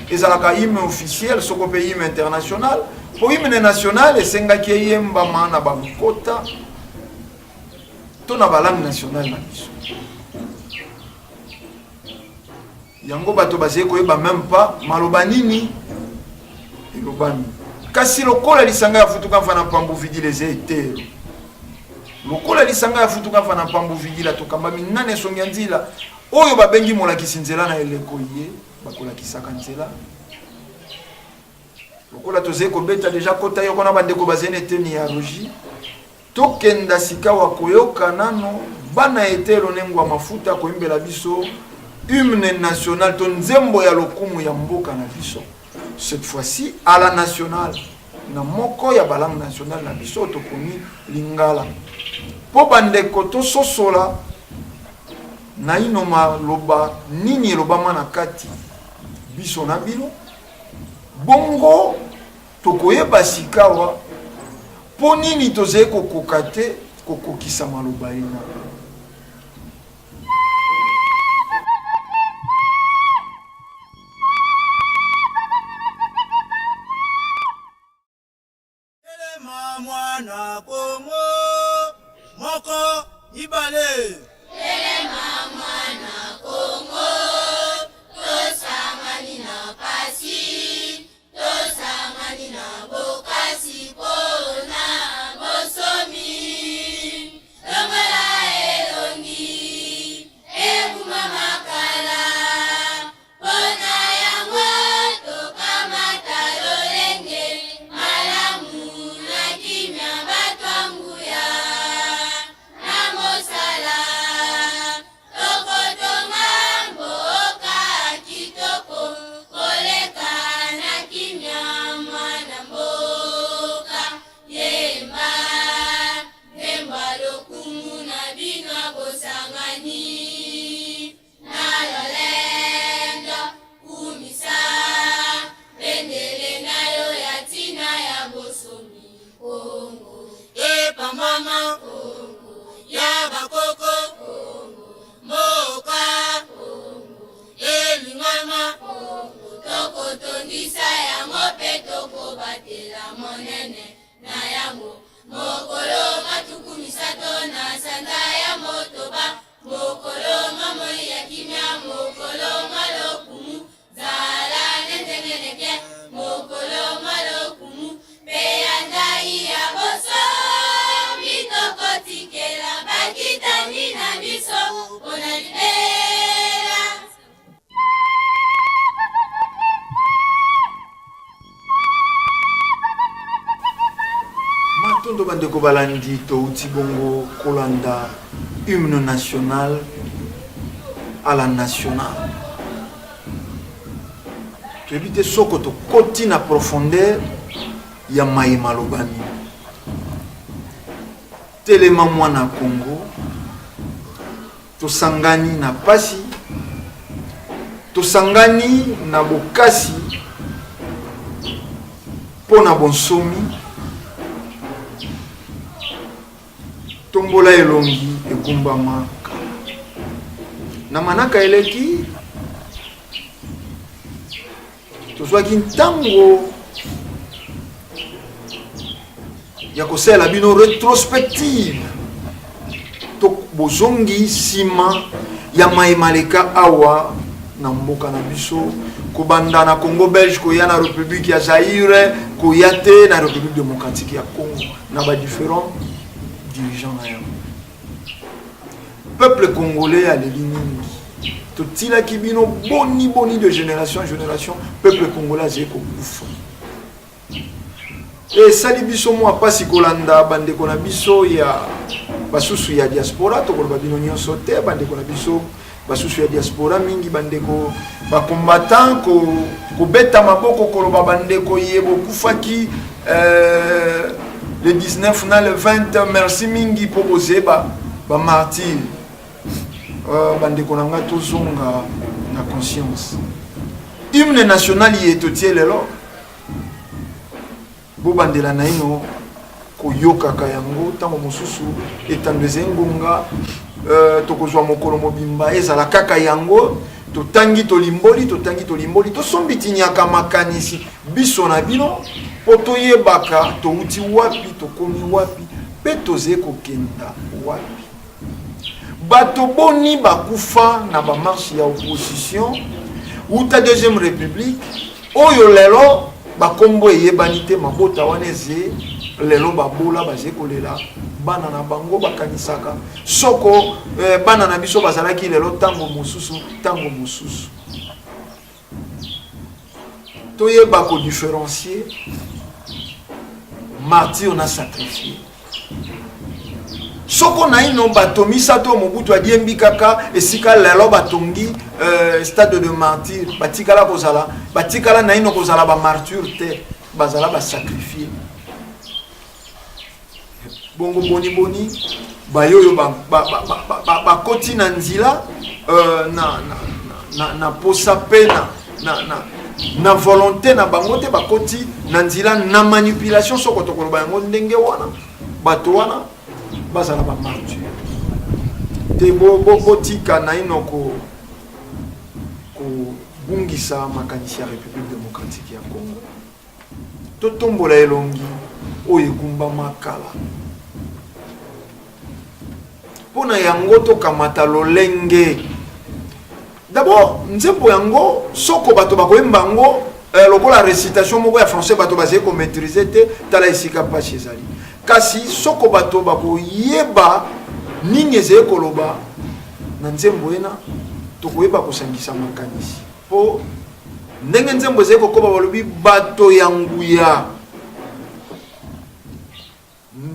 ezalaka hymne officiel soko mpe hymne international, mpo hymne national esengaki eyembama na bankota to na balangue nationale na biso. Yango bato bazali koyeba meme pas maloba nini elobami. Kasi lokola lisanga ya futuka mfana mpambu vidila eza etelo, lokola lisanga ya futuka mfana mpambu vidila tokambami nani esongi ya nzila oyo babengi molakisi nzela na eleko ye bakolakisaka nzela. Lokola tozali kobeta deja kota yoko na bandeko bazali na eteni ya rogi, tokenda sikawa koyoka nano bana etelo nengwa mafuta koyembela biso hymne national to nzembo ya lokumu ya mboka na biso, cette fois-ci à la nationale, na moko ya balangue nationale na biso toponi lingala, mpo bandeko tososola naino maloba nini elobama na kati biso na bino. Bongo tokoyeba sikawa mpo nini tozali kokoka te kokokisa maloba ena. Telema mwana Kongo, moko mibale. Telema mwana Kongo, tosangani na pasi, tosangani na bokasi pona bosomi. Longola elongi ebuma makala. Mpo na yango tokamata lolenge malamu na kimya, bato ya nguya na mosala. balandi, touti bongo kolanda hymne national à la nationale. Toyebi te soko tokoti na profondeur ya maye malobami. Telema mwana Congo, tosangani na pasi, tosangani na bokasi mpo na bonsomi. Tombola elongi egumbama kala. Na manaka eleki, tozwaki ntango ya kosalela bino retrospective to bozongi nsima ya maye maleka awa na mboka na biso, kobanda na Congo belge koya na Republique ya Zaire, koya te na Republique démocratique ya Congo na ba différents dirigeants na yango. Peuple congolais aleli mingi, totilaki bino boni boni de génération en génération, peuple congolais azali kokufa. Esali biso mwa mpasi kolanda bandeko na biso ya basusu ya diaspora, tokoloba bino nyonso te, bandeko na biso basusu ya diaspora mingi, bandeko bacombattant kobeta maboko koloba bandeko ye bokufaki le 19 na le 20, merci mingi mpo bozeba bamartyre. Bandeko na ngai, tozonga na conscience. Hymne national ye totie lelo, bobandela naino koyokaka yango. Ntango mosusu etando ezali ngonga, tokozwa mokolo mobimba ezala kaka yango. Totangi, tolimboli, totangi, tolimboli, tosombitinyaka makanisi biso na bino mpo toyebaka touti wapi, tokomi wapi mpe tozali kokenda wapi. Bato boni bakufa na bamarche ya opposition uta deuxième république oyo lelo bakombo eyebani te? Mabota wana eze lelo babola, baze kolela bana na bango, bakanisaka soko bana na biso bazalaki lelo ntango mosusu, ntango mosusu. Toyeba kodifférencier martyr na sacrifié. Soko naino bato misato oyo Mobutu adiembi kaka esika lelo batongi stade de martyr, batikala kozala, batikala naino kozala bamartyr te, bazala basacrifie. Bongo boni boni bayoyo bakoti ba, ba, ba, na nzela na posa mpe na volonté na bango te, bakoti na nzela na manipulation, soko tokoloba yango ndenge wana, bato wana bazala bamartyr te. Botika naino kobungisa makanisi ya République démocratique ya Congo. Totombola elongi oyo egumbama kala. Mpo na yango tokamata lolenge. D'abord nzembo yango, soko bato bakoyemba yango lokola récitation moko ya français, bato bazali komaîtrise te, tala esika mpasi ezali. Kasi soko bato bakoyeba nini ezali koloba na nzembo ena, tokoyeba kosangisa makanisi. Mpo ndenge nzembo ezali kokoba, balobi bato ya nguya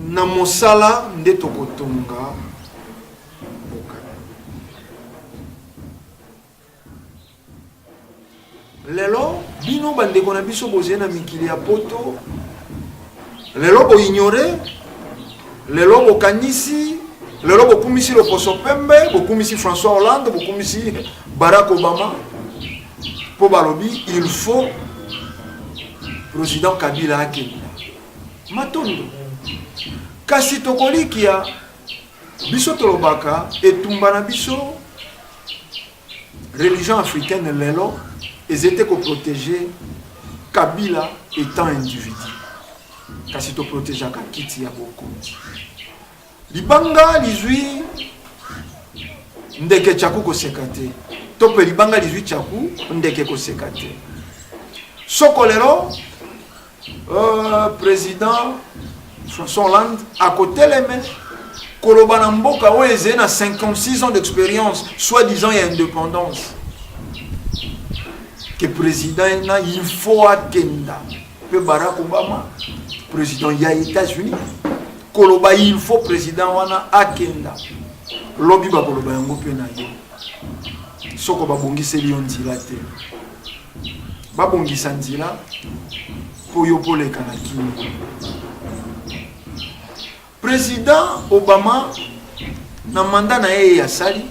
na mosala nde tokotonga mboka. Lelo bino bandeko na biso bozali na mikili ya poto, lelo boignore, lelo bokanisi, lelo bokumisi loposo pembe, bokumisi François Hollande, bokumisi Barack Obama, mpo balobi il faut président Kabila akenda. Matondo. Kasi tokolikia biso tolobaka etumba na biso religion africaine lelo ezali te koprotege Kabila étant individu, kasi toprotegeaka kiti ya bokonzi. Libanga lizwi ndeke tyaku koseka te, to mpe libanga lizwi tyaku ndeke koseka te. Soko lelo président François Hollande akoteleme koloba na mboka oyo ezali na 56 ans d'expérience soi-disant ya indépendance ke président na il faut akenda, mpe Barack Obama, président ya États-Unis. koloba il faut président wana akenda, lobi bakoloba yango mpe na yo soko babongiseli yo nzela te. Babongisa nzela mpo yo poleka na kimia. Président Obama na mandat na ye asali,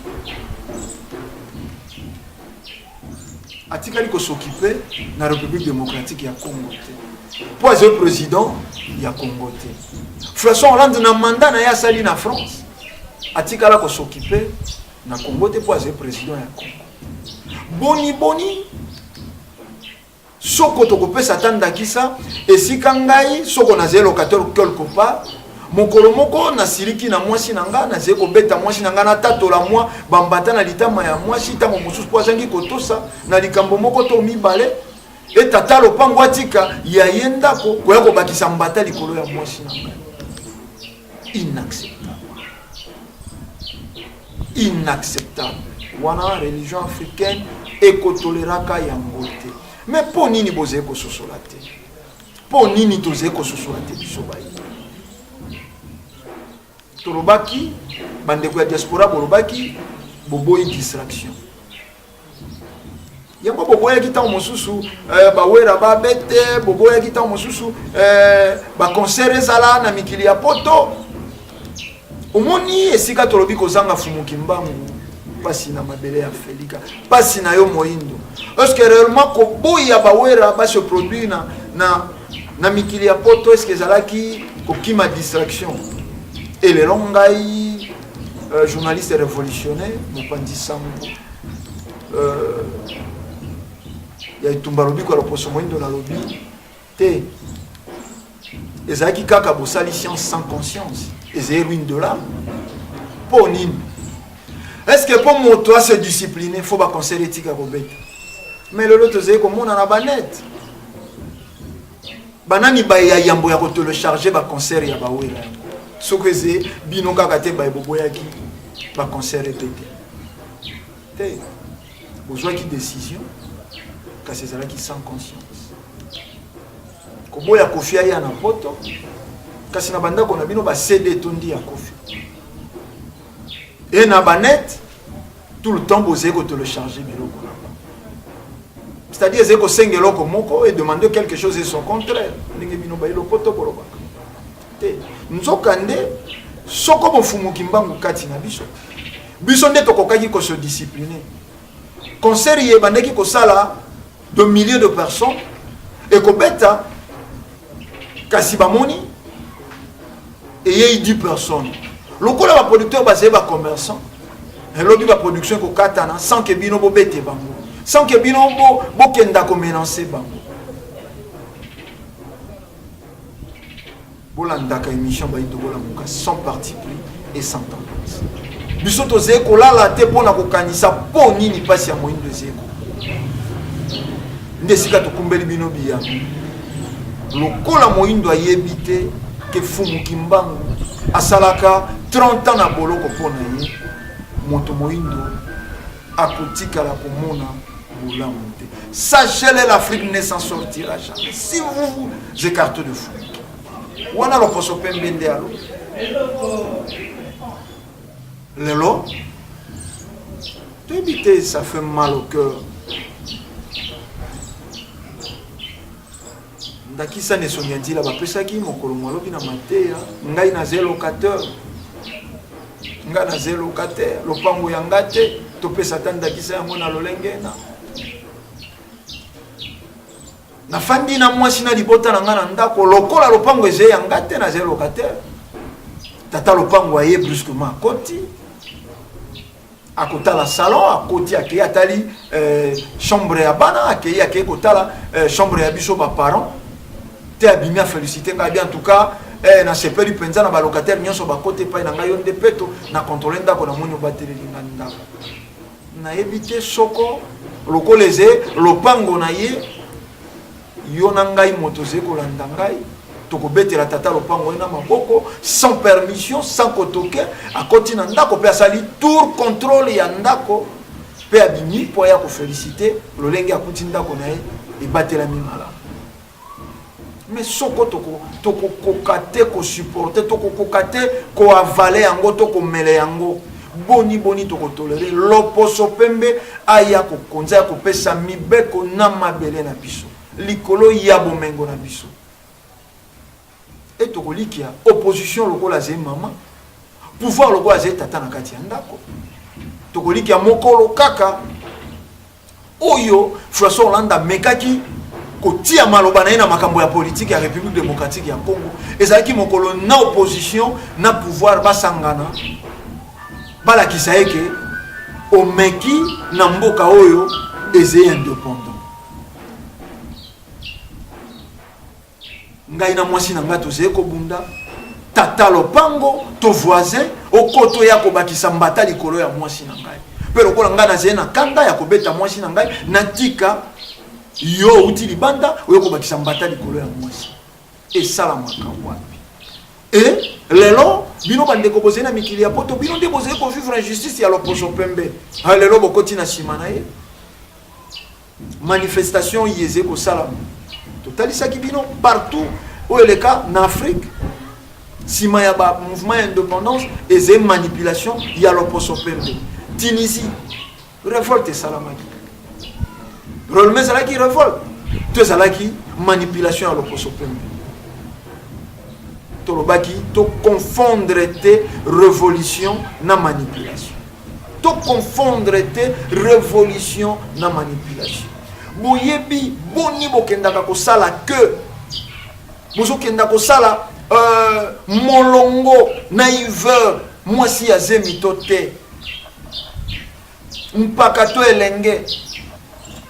atikali kos'occuper na République démocratique ya Congo te, mpo azali président ya Congo te. François Hollande na mandat na ye asali na France, atikala kos'occuper na Congo te, mpo azali président ya Congo. Boni boni soko tokopesa ata ndakisa esika ngai soko nazali locataire quelque part, mokolo moko nasiliki na mwasi na nga, nazali kobeta mwasi na nga, natatola mwa bambata na litama ya mwasi ntango mosusu mpo azangi kotosa na likambo moko to mibale, etata lopango atika ya ye ndako koya kobakisa mbata likolo ya mwasi na ngai. Inacceptable, inacceptable. Wana religion africaine ekotoleraka yango te. Mais mpo nini bozali kososola te? Mpo nini tozali kososola te? Biso bayi tolobaki, bandeko ya diaspora bolobaki, boboyi distraction yango, boboyaki ntango mosusu bawera babete, boboyaki ntango mosusu baconcert ezala na mikili ya Poto. Omoni esika tolobi kozanga Fumuki Mbangu, mpasi na mabele ya Felika, mpasi na yo moyindo. Est ce que réellement koboya bawera base produire na mikili ya Poto, est ce que ezalaki kokima distraction? Elelo ngai journaliste révolutionnaire, mopanzi sango ya etumba lobiko ya loposo moyindo, nalobi te ezalaki kaka bosali science sans conscience, ezali ruine de l'âme. Mpo nini? Est ce que mpo moto ase discipline, faut baconcert etika kobeta? Mais lelo tozali komona na banet banani baya yambo ya kotélécharger baconcert ya bawera yango. Soki eze bino kaka te baye boboyaki baconcert ebete te, bozwaki décision kasi ezalaki sans conscience. Koboya Kofi aya na Poto, kasi na bandako na bino baCD etondi ya Kofi e na banet tout le temps bozali kotélécharger biloko na bango. C'est-à-dire ezali kosenga eloko moko et demander quelque chose et son contraire, ndenge bino bayi lopoto bolobaka te. Nzoka nde soko bofumuki mbangu kati na biso, biso nde tokokaki kose discipliner. Concert ye ebandaki kosala de milliers de personnes ekobeta, kasi bamoni eyei 10 personnes. Lokola baproducteur bazali bacommerçant, elobi baproduction ekokatana sans ke bino bobete bango, sans ke bino bokenda komenacer bango. Bolandaka émission Bayindo Bolamuka sans parti pris et sans tendance. Biso tozali kolala te mpona kokanisa mpo nini mpasi ya moyindo ezali kokoma nde esika tokumbeli bino biyano. Lokola moyindo ayebi te ke Fumu Kimbangu asalaka 30 ans na boloko mpo na ye, moto moyindo akotikala komona bolamu te. Sachez-le, l'Afrique ne s'en sortira jamais si vous vous écartez de Fumu. Wana loposo pembe nde alobi. Lelo toyebi te, ça fait mal au cœur. Ndakisa na esongi ya nzila bapesaki mokolo mwalobi na mateya: ngai naza locataire, ngai naza locataire, lopango ya nga te. Topesa ata ndakisa yango na lolenge na nafandi na mwasi na libota na ngai na ndako. Lokola lopango eza ya nga te, naza locataire, tata lopango aye brusquement, akoti, akotala salon, akoti, akei, atali chambre ya bana, akei kotala chambre ya biso baparent te, abimi, afélicité ngai bien. En tout cas nasepeli mpenza na balocataire nyonso bakota epai na ngai, yo nde peto na contrôle ndako, namoni obateleli nga ndako. Nayebi te soko lokola eze lopango na ye, yo na ngai moto ozali kolanda ngai, tokobetela tata lopango ye na maboko sans permission, sans kotoke, akoti na ndako mpe asali tour contrôle ya ndako mpe abimi mpo aya koféliciter lolenge akuti ndako na ye ebatelami malamu. Mais soko toko tokokoka te ko supporter, tokokoka te ko avaler yango to komela yango, boni boni toko tolerer loposo pembe aya kokonza ya kopesa mibeko na mabele na biso likolo ya bomengo na biso? E tokolikia opposition lokola azali mama, pouvoir lokola azali tata na kati ya ndako. Tokolikia mokolo kaka oyo François Hollande amekaki kotia maloba na ye na makambo ya politike ya République démocratique ya Congo, ezalaki mokolo na opposition na pouvoir basangana balakisa ye ke omeki na mboka oyo ezali indépendant. Ngai na mwasi na ngai tozali kobunda, tata lopango to voisin okoto ya kobakisa mbata likolo ya mwasi na ngai. Mpe lokola ngai nazali na kanda ya kobeta mwasi na ngai, natika yo outi libanda oyo kobakisa mbata likolo ya mwasi. Esalamaka wapi? E lelo bino bandeko bozali na mikili ya poto, bino nde bozali kovivre injustice ya loposo pembe. Lelo bokoti na nsima na ye. Manifestation oyo ezali kosalama, totalisaki bino partout oyo eleka na Afrique nsima ya ba mouvement ya indépendance, ezali manipulation ya loposo pembe. Tunisie, révolte esalamaki, relema ezalaki révolte to ezalaki manipulation ya loposo pembe. Tolobaki to confondre te révolution na manipulation, to confondre te révolution na manipulation. Boyebi boni bokendaka kosala que bozokenda kosala molongo na hiver, mwasi ya zemi to te, mpaka to elenge,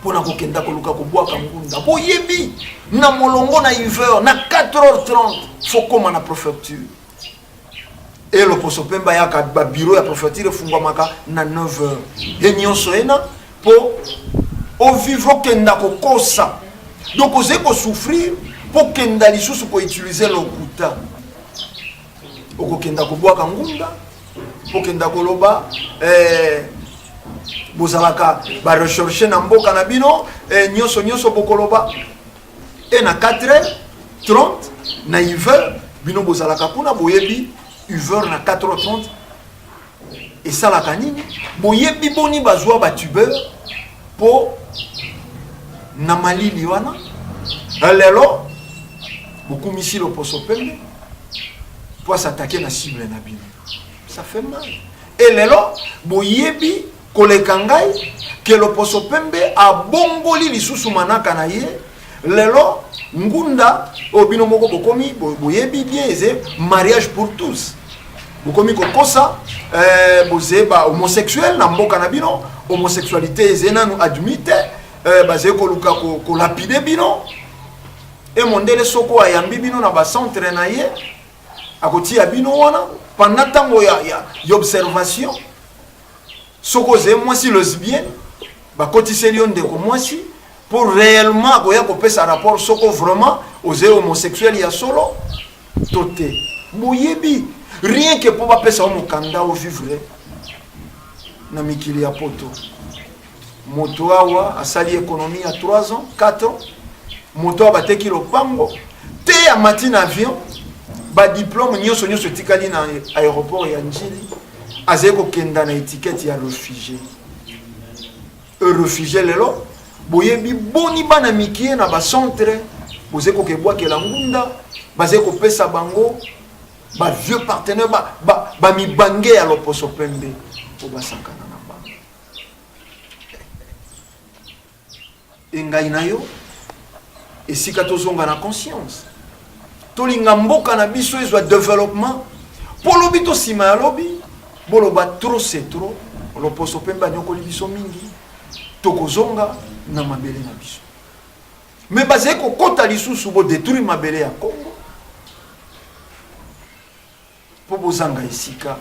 mpona kokenda koluka kobwaka ngunda. Boyebi na molongo na hiver na 4h30 fo koma na préfecture. E loposo pembe ayaka, babiro ya préfecture efungwamaka na 9h. Ye nyonso ena mpo ovivre, okenda kokosa, donc ozali kosouffrir mpo okenda lisusu koutilize lokuta. Okokenda kobwaka ngunda, okenda koloba bozalaka barecherche na mboka na bino, nyonso nyonso bokoloba. E na 4h30 na hiver bino bozalaka kuna, boyebi hiver na 4h30 esalaka nini, boyebi boni bazwa batubeur mpo na malili wana. Lelo bokumisi loposo pembe mpo asatake na cible na bino, ça fait mal. E lelo boyebi koleka ngai ke loposo pembe abongoli lisusu manaka na ye. Lelo ngunda oyo bino moko bokomi boyebi bien eze mariage pour tous. Bokomi kokosa boze ba homosexuel na mboka na bino, homosexualité eze nanu admis te, baze koluka kolapide bino. E mondele soko ayambi bino na ba centre na ye, akotia bino wana pendant ntango ya observation. Soko ozali mwasi lesbienne, bakotiseli yo ndeko mwasi pour réellement akoya kopesa rapport soko vraiment ozali homosexuel ya solo to te. Boyebi rien que mpo bapesa yo mokanda ovivre na mikili ya poto. Moto awa asali économie ya 3 ans, 4 ans, moto awa bateki lopango te, amati na avion, badiplome nyonso nyonso etikali na aéroport ya Njili, azali kokenda na étiquette ya réfugié. Réfugié lelo boyebi boni bana mikie na bacentre bozali kokebwakela ngunda, bazali kopesa bango ba vieux partenaire bamibange ya loposo pembe po basakana na bango. Engai na yo esika tozonga na conscience, tolinga mboka na biso ezwa développement mpo lobi to nsima ya lobi boloba trop c'est trop, loposo pembe anyokoli biso mingi, tokozonga na mabele na biso. Me bazali kokota lisusu bodétruire mabele ya Congo mpo bozanga esika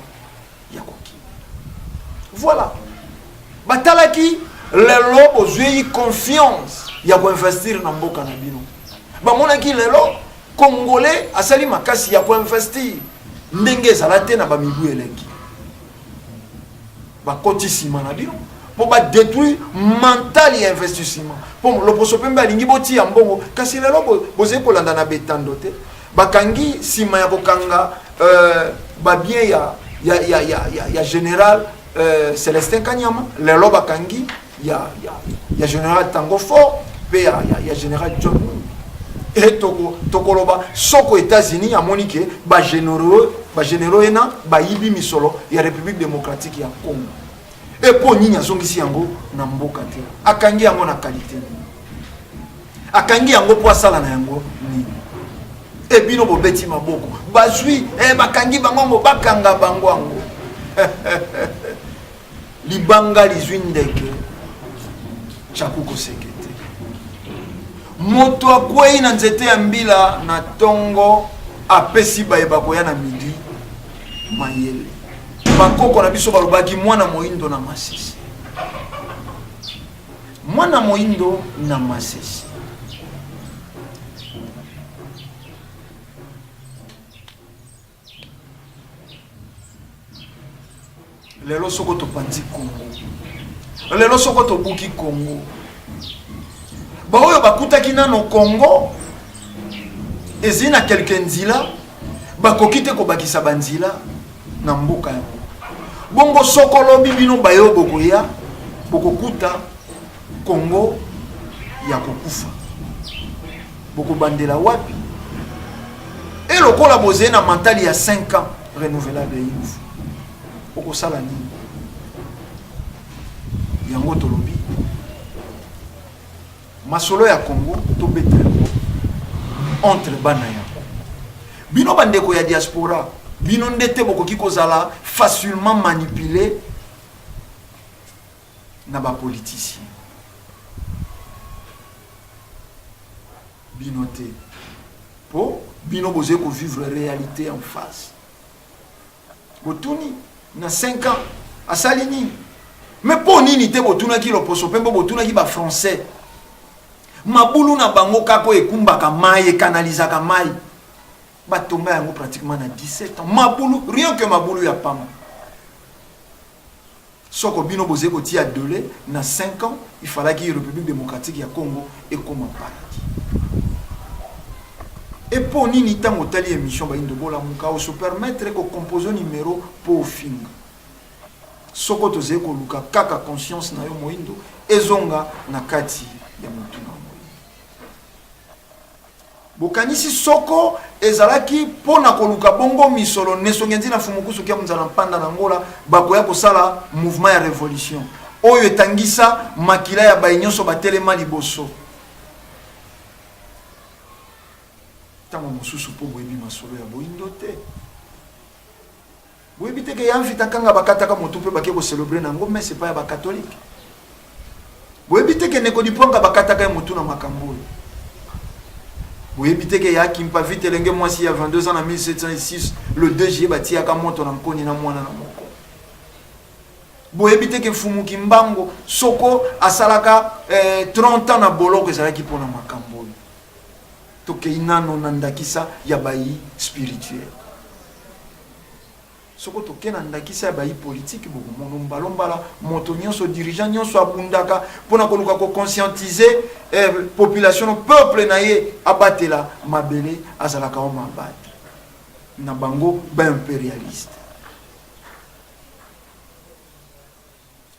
ya kokima. Voilà, batalaki lelo bozwei confiance ya koinvestir na mboka na bino. Bamonaki lelo Congolais asali makasi ya koinvestir ndenge ezala te na bamibu eleki. Bakoti nsima na bino. mpo badétruire mental ya investissement, mpo loposo pembe alingi botia mbongo. Kasi lelo bozali kolanda na betando te, bakangi nsima ya kokanga babien ya général Célestin Kanyama, lelo bakangi ya général Tango Fort mpe ya général John Numbi. E tokoloba soko États-Unis amoni ke bagénéraux ena bayibi misolo ya République démocratique ya Congo, e mpo nini azongisi yango na mboka te? Akangi yango na qualité nini? Akangi yango mpo asala na yango nini? E bino bobeti maboko, bazwi bakangi bango yango, bakanga bango yango. Libanga lizwi ndeke tyaku koseke te. Moto akwei na nzete ya mbila na ntongo, apesi baye bakoya na midi mayele. Bakoko na biso balobaki mwana moindo na masese, mwana moindo na masese. Lelo soko topanzi Kongo, lelo soko tobuki Kongo, baoyo bakutaki nano Kongo ezali na kelke nzila, bakoki te kobakisa banzila na mboka yango. Bongo soko lobi bino bayo bokoya, bokokuta Kongo ya kokufa, bokobandela wapi? E lokola bozali na mentali ya 5 ans renouvelable infu, okosala nini? Yango tolobi masolo ya Congo tobeta yango entre bana ya Congo. Bino bandeko ya diaspora, bino nde te bokoki kozala facilement manipulé na bapoliticien. Bino te, po bino bozali kovivre réalité en face. Botuni na 5 ans asali nini? Me mpo nini te botunaki loposo mpe mpo botunaki bafrançais mabulu na bango kaka oyo ekumbaka mai, ekanalizaka mai, batonga yango pratiquement na 17 ans? Mabulu, rien que mabulu ya pamba. Soko bino bozali kotia dole na 5 ans, il fallaki République démocratique ya Congo ekoma paradis. E mpo nini ntango otali émission Bayindo Bolamuka, oso permettre kocompose numéro mpo ofinga? Soko tozali koluka kaka conscience na yo moyindo ezonga na kati ya motu na moyindo. Bokanisi soko ezalaki mpo na koluka bongo misolo, Nesongi Nzina Fumukusu Kia Munzala Mpanda na Angola bakoya kosala mouvement ya revolution oyo etangisa makila ya baye nyonso batelema liboso. Ntango mosusu mpo boyebi masolo ya boyindo te. Boyebi te ke ya Mvita Kanga bakataka motu mpe bake kocelebre na yango messe epai ya bakatolike? Boyebi te ke Ndeko Dipwanga bakataka ye motu na makambo oyo? Boyebi te ke ya Kimpa Vita, elenge mwasi ya 22 ans, na 1706 le 2 juillet batiyaka moto na nkoni na mwana na moko? Boyebi te ke Mfumu Kimbangu soko asalaka 30 ans na boloko ezalaki mpo na makambo oyo? Tokei nano na ndakisa ya bayi spirituel. Soko toke na ndakisa ya bayi politiki, bokomono mbala mbala moto nyonso, dirigeant nyonso abundaka mpo na koluka koconscientiser population no peuple na ye abatela mabele, azalaka o mabate na bango baimperialiste.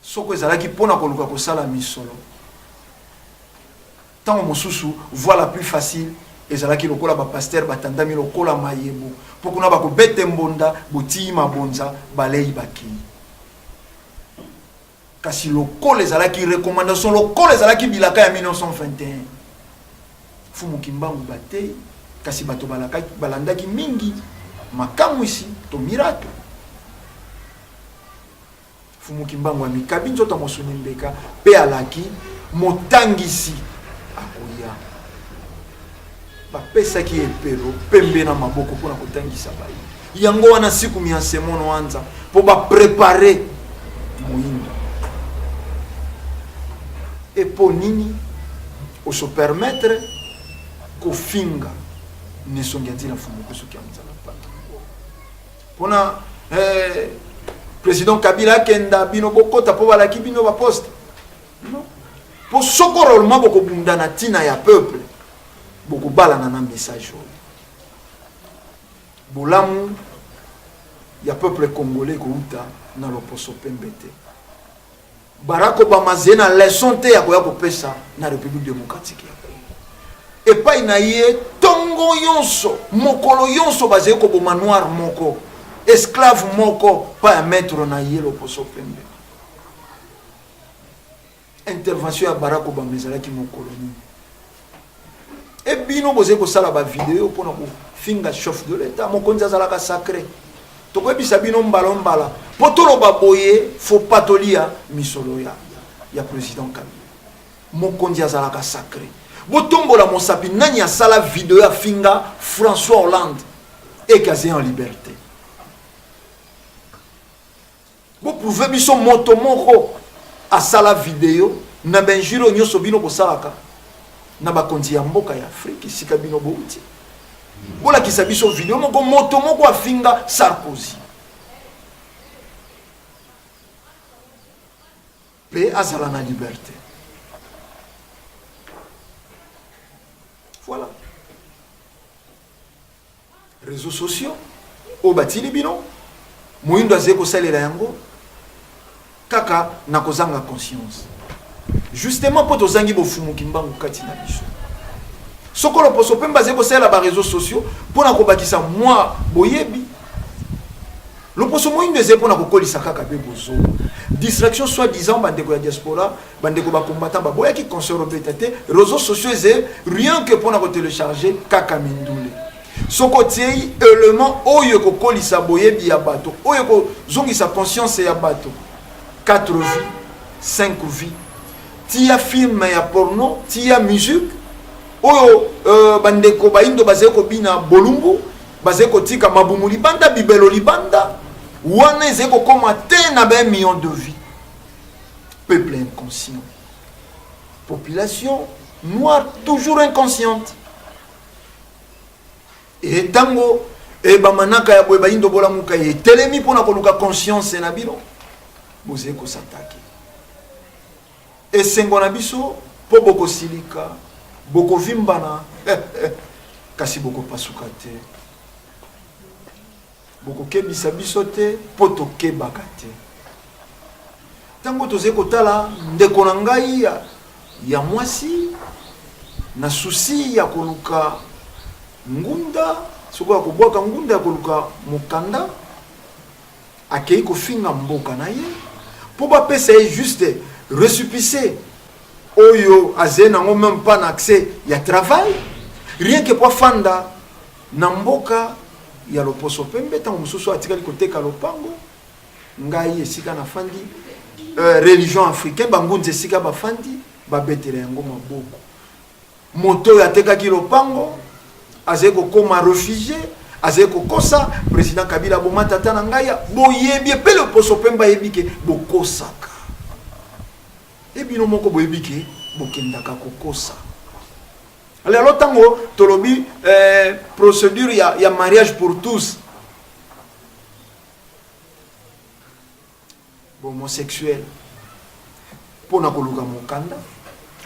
Soko ezalaki mpo na koluka kosala misolo, ntango mosusu voie la plus facile ezalaki lokola bapastere batandami lokola mayebo, mpo kuna bakobete mbonda, botiyi mabonza, balei bakei. Kasi lokola ezalaki recommandation, lokola ezalaki bilaka ya 1921, Mfumu Kimbangu batei, kasi bato balandaki mingi makamwisi to miracle. Mfumu Kimbangu amikabi nzoto ya mosuni mbeka mpe alaki motangisi akoya. Bapesaki ye epelo pembe na maboko mpo na kotangisa baye. Yango wana siku miansemono anza mpo baprepare moyindo. E mpo nini oso permettre kofinga nesongi ya nzila Mfumu Kusuki ya nzala mpata mpona? Président Kabila akenda bino bokota mpo balaki bino baposte. Non. Mpo soko réellement bokobunda na ntina ya peuple, bokobalana na message oyo. Bolamu ya peuple congolais kouta na loposo pembe te. Barack Obama azali na leçon te ya koya kopesa na République démocratique ya Congo. Epai na ye tongo yonso, mokolo yonso bazali koboma noir moko, esclave moko pa ya maître na ye loposo pembe. Intervention ya Barack Obama ezalaki mokolo nini? E bino bozali kosala ba video mpona kofinga chef de l'etat, mokonzi azalaka sacré. Tokoyebisa bino mbala mbala mpo toloba boye, faut pas tolia misolo ya, ya président Kabila. Mokonzi azalaka sacré. Botombola mosapi, nani asala video afinga François Hollande et qu'azali en liberté? Bo prouver biso moto moko asala video na ba injure oyo nyonso bino bosalaka na bakonzi ya mboka ya Afrique esika bino bouti. Bolakisa biso video moko moto moko afinga Sarkozy. Pe azala na liberté. Voilà. Réseaux sociaux oyo batili bino moyindo azali kosalela yango kaka na kozanga conscience justement mpo tozangi bofumu kimbangu kati na biso. Soko loposo pembe azali kosalela ba réseaux sociaux mpo na kobakisa mwa boyebi, loposo moyindo ezali mpo na kokolisa kaka be bozoba, distraction soit disant. Bandeko ya diaspora, bandeko ba combattant baboyaki concert obeta te. Réseaux sociaux ezali rien que mpo na kotélécharger kaka mindule. Soki otiei élément oyo ekokolisa boyebi ya bato, oyo ekozongisa conscience ya bato, 4 vies, 5 vies, tia film ya porno, tia musique oyo bandeko bayindo bazali kobina bolumbu, bazali kotika mabumu libanda, bibelo libanda, wana ezali kokoma te na ba 1 million de vies. Peuple inconscient, population noire toujours inconsciente. E ntango e bamanaka ya boye bayindo bolamuka etelemi mpona koluka conscience na bino, bozali kosatake. Esengo na biso mpo bokosilika, bokovimbana, kasi bokopasuka te. Bokokebisa biso te mpo tokebaka te. Ntango tozali kotala ndeko na ngai ya, ya mwasi na susi ya koluka ngunda, soko ya kobwaka ngunda ya koluka mokanda, akei kofinga mboka na ye mpo bapesa ye juste récépissé oyo azali nango même pas na accès ya travail, rien que po afanda na mboka ya loposo pembe. Ntango mosusu atikali koteka lopango ngai esika nafandi, religion africaine, bangunzi esika bafandi babetela yango maboko. Moto oyo atekaki lopango azali kokoma réfugié, azali kokosa président Kabila aboma tata na ngai. Boyebi epe loposo pembe ayebi ke bokosaka e bino moko, boyebi ke bokendaka kokosa. Lelo ntango tolobi procédure ya mariage pour tous, homosexuel, mpona koluka mokanda,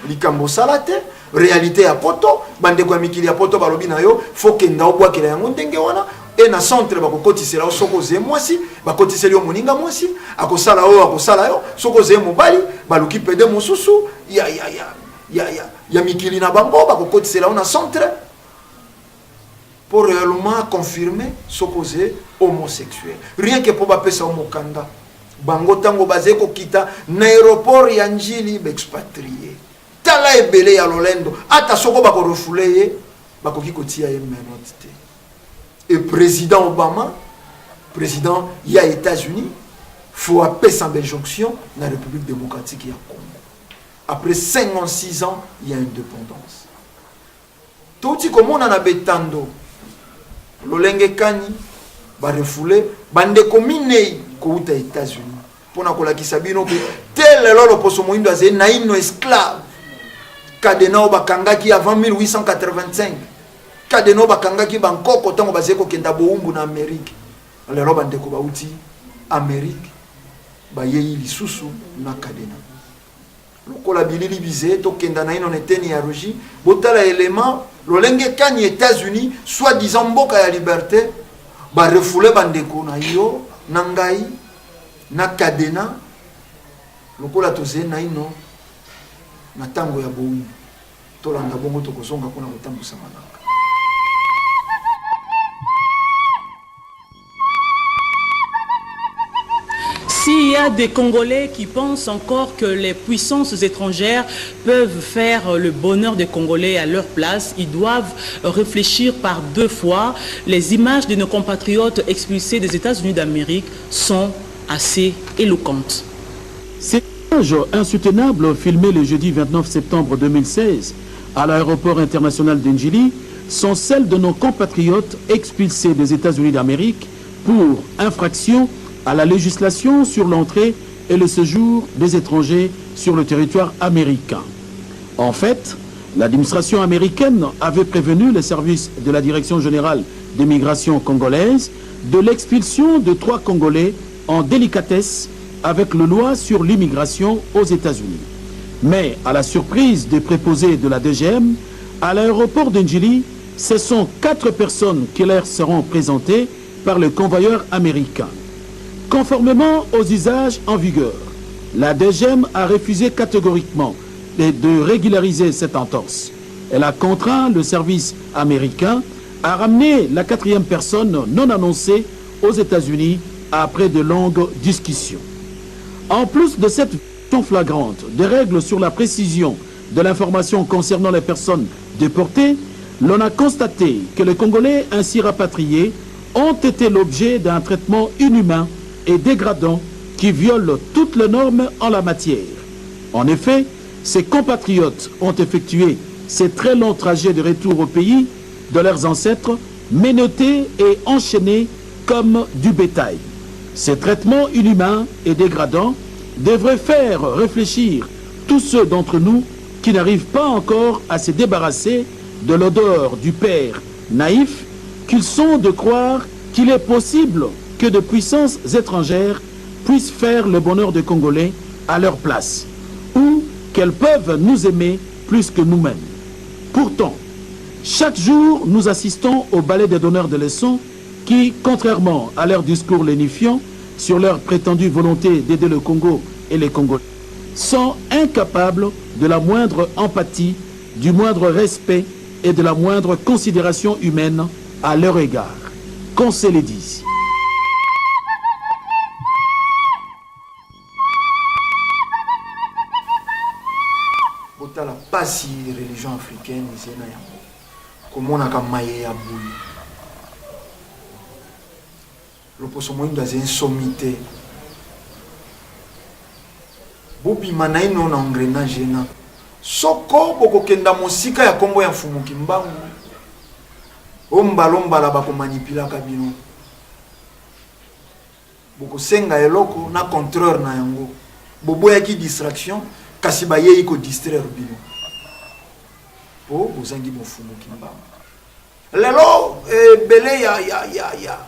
likambo osala te, réalité ya poto, bandeko ya mikili ya poto balobi na yo fo kenda obwakela yango ndenge wana e na centre bakokotisela yo. Soki ozeye mwasi, bakotiseli yo moninga mwasi, akosala oyo akosala yo. Soki ozeye mobali, baluki pede mosusu ya mikili na bango, bakokotisela yo na centre pour réellement confirmer soki oze homosexuel, rien que mpo bapesa yo mokanda. Bango ntango bazali kokita na aéroport ya Njili, baexpatriés, tala ebele ya lolendo, ata soko bakorefouler ye, bakoki kotia ye menottes te. Et président Obama, président ya États-Unis, faut apesa injonction na République démocratique ya Congo après 56 ans ya indépendance. Touti komona na betando lolenge kani barefouler bandeko minei kouta États-Unis mpona kolakisa bino ke te lelo loposo moyindo azali naino esclave. Cadenas oyo bakangaki avant 1885, cadenas oyo bakangaki bankoko ntango bazali kokenda bowumbu na Amérique, lelo bandeko bauti Amérique. Bayei lisusu na kadena. Lokola bilili bize, tokenda naino na eteni ya regie. Botala element lolenge kani Etats-Unis, soi-disant mboka ya liberte, ba refoule bandeko na yo na ngai na kadena lokola tozali naino na tango ya bowumbu. Tolanda bongo tokozonga mpona kotambusa manaka. S'il y a des Congolais qui pensent encore que les puissances étrangères peuvent faire le bonheur des Congolais à leur place, ils doivent réfléchir par deux fois. Les images de nos compatriotes expulsés des États-Unis d'Amérique sont assez éloquentes. Ces images insoutenables filmées le jeudi 29 septembre 2016 à l'aéroport international d'Ndjili sont celles de nos compatriotes expulsés des États-Unis d'Amérique pour infraction à la législation sur l'entrée et le séjour des étrangers sur le territoire américain. En fait, l'administration américaine avait prévenu les services de la Direction générale des migrations congolaises de l'expulsion de 3 Congolais en délicatesse avec le loi sur l'immigration aux États-Unis. Mais à la surprise des préposés de la DGM, à l'aéroport de Ndjili, ce sont 4 personnes qui leur seront présentées par le convoyeur américain. Conformément aux usages en vigueur, la DGM a refusé catégoriquement de régulariser cette entorse. Elle a contraint le service américain à ramener la 4e personne non annoncée aux États-Unis après de longues discussions. En plus de cette violation flagrante des règles sur la précision de l'information concernant les personnes déportées, l'on a constaté que les Congolais ainsi rapatriés ont été l'objet d'un traitement inhumain et dégradant qui viole toutes les normes en la matière. En effet, ces compatriotes ont effectué ces très longs trajets de retour au pays de leurs ancêtres, menottés et enchaînés comme du bétail. Ces traitements inhumains et dégradants devraient faire réfléchir tous ceux d'entre nous qui n'arrivent pas encore à se débarrasser de l'odeur du père naïf qu'ils sont de croire qu'il est possible que de puissances étrangères puissent faire le bonheur des Congolais à leur place, ou qu'elles peuvent nous aimer plus que nous-mêmes. Pourtant, chaque jour, nous assistons au ballet des donneurs de leçons qui, contrairement à leur discours lénifiant sur leur prétendue volonté d'aider le Congo et les Congolais, sont incapables de la moindre empathie, du moindre respect et de la moindre considération humaine à leur égard. Qu'on se le dise. Botala pasi religion africaine ezali na yango komonaka maye ya boye loposo moyindo azali nsomi te bobima naino na engrenage ena soko bokokenda mosika ya kombo ya mfumu kimbangu ombala ombala bakomanipulaka bino Bokosenga eloko na contraire na yango. Boboyaki distraction kasi bayei ko distraire bino. Po bozangi bofumu kimbangu. Lelo ebele ya ya ya ya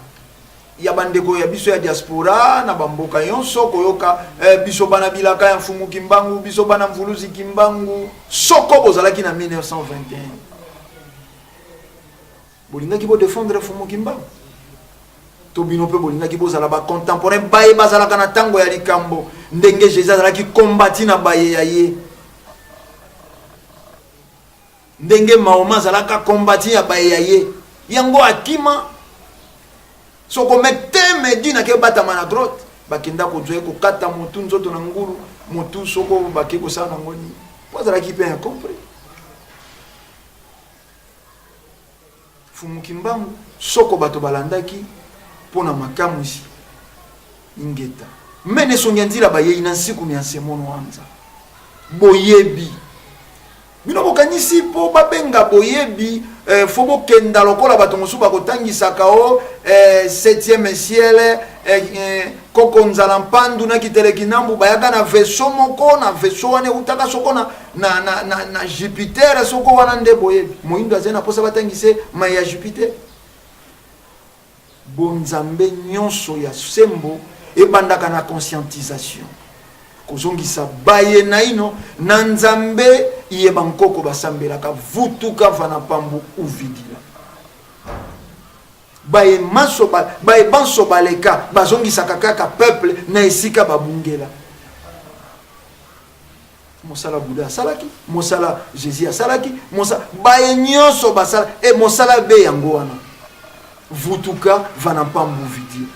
ya bandeko ya biso ya diaspora na bamboka yonso koyoka eh, biso bana bilaka ya mfumu kimbangu biso bana mvuluzi kimbangu soko bozalaki na 1921 Bolingaki bo defendre Mfumu Kimbangu? To bino pe bolingaki bozala ba contemporain baye bazalaka na tango ya likambo ndenge Jesus azalaki combati na baye ya ye? Ndenge Mahoma azalaka combati ya baye ya ye? Yango akima soko me te Medina ke batama na grotte bakenda kozwa ye kokata motu nzoto na ngulu motu soko bake kosala nango nini po azalaki pe incompris. Mfumu Kimbangu soko bato balandaki mpo na makamwisi ingeta mene songi ya nzila bayei na nsiku mya nsemono anza boyebi bino bokanisi mpo babenga boyebi eh, fo bokenda lokola bato mosusu bakotangisaka o eh, 7e ciel eh, eh, koko nzala mpandu na kitele kinambu bayaka na vaisseau moko na vaisseau wana eutaka soko na na, na, na, na Jupiter soko wana nde boyebi moyindo azali na posa batangise mai ya Jupiter. Bonzambe nyonso ya sembo Ebandaka na conscientisation. Kozongisa baye naino na Nzambe iye bankoko basambelaka vutuka vana pambu uvidila. Baye manso ba, baye banso baleka bazongisaka kaka peuple na esika babungela. Mosala Bouddha asalaki, mosala Jesus asalaki, mosala baye nyonso basala e mosala be yango wana. Vutuka vana pambu uvidila.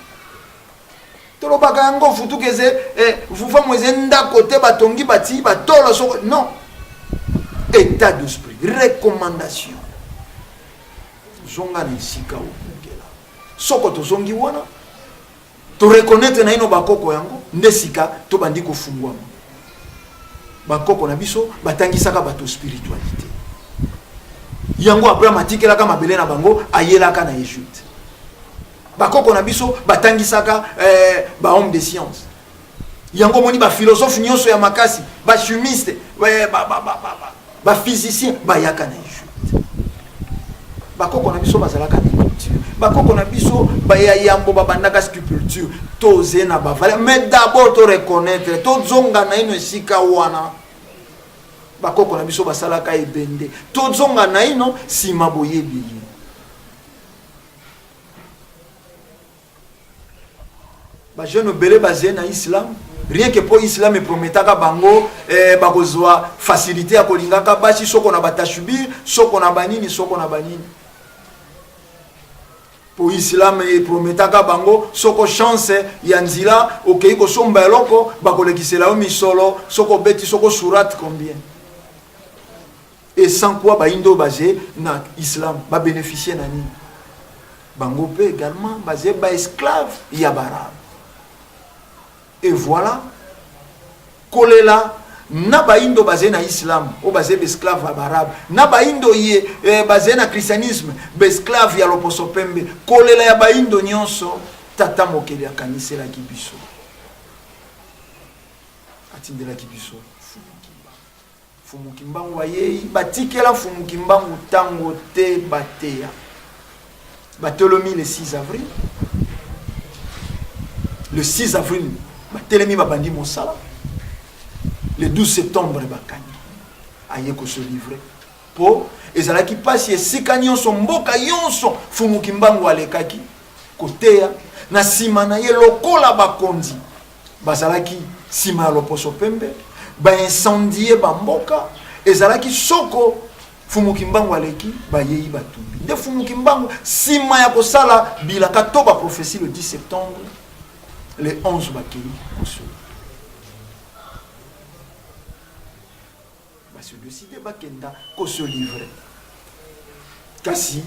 Tolobaka yango vutuka eze eh, vuvamu eze ndako te batongi batii batolo soko non. État d'esprit, recommandation. Zonga na esika obungela. Soko tozongi wana to reconnaître naino bakoko yango nde sika tobandi kofungwama. Bakoko na biso batangisaka bato spiritualité. Yango Abraham atikelaka mabele na bango ayelaka na Egypte. Bakoko na biso batangisaka eh, ba homme de science. Yango omoni ba philosophe nyonso ya makasi, ba chimiste, ba, ba, ba, ba, ba, ba physicien bayaka na Egypte. Bakoko na biso bazalaka na culture. Bakoko na biso ya yambo babandaka sculpture. Toze na ba valeur. Mais d'abord to reconnaître, tozonga naino esika wana. Bakoko na biso basalaka ebende. Tozonga naino sima boyebi ye. Ba jeune ebele bazali na islam rien que po islam eprometaka bango eh, bakozwa facilité ya kolingaka basi soko na batashubir soko na banini soko na banini po islam eprometaka bango soko chance ya nzila okei kosomba eloko bakolekisela yo misolo soko obeti soko surat combien Et sans quoi bayindo baze na islam ba beneficier na nini? Bango pe également baze ba esclave ya barabe. Et voilà kolela na bayindo baze na islam o baze ba esclave ya barabe na bayindo ye eh, baze na christianisme ba esclave ya loposo pembe kolela ya bayindo nyonso tata mokeli akaniselaki biso atindelaki biso Mfumu Kimbangu ayei, batikela Mfumu Kimbangu tango te bateya. Batelemi le 6 avril. Le 6 avril, batelemi babandi mosala. Le 12 septembre bakangi. Aye ko se livrer. Po ezalaki pasi esika nyonso, mboka yonso Mfumu Kimbangu alekaki koteya na sima na ye lokola bakonzi Bazalaki sima ya loposo pembe, ba incendier ba mboka, ezalaki soko Mfumu Kimbangu aleki, bayei batumbi. Nde Mfumu Kimbangu sima ya kosala bilaka to ba prophetie le 10 septembre, le 11 bakei kosolo. Ba se decider bakenda ko se livrer. Kasi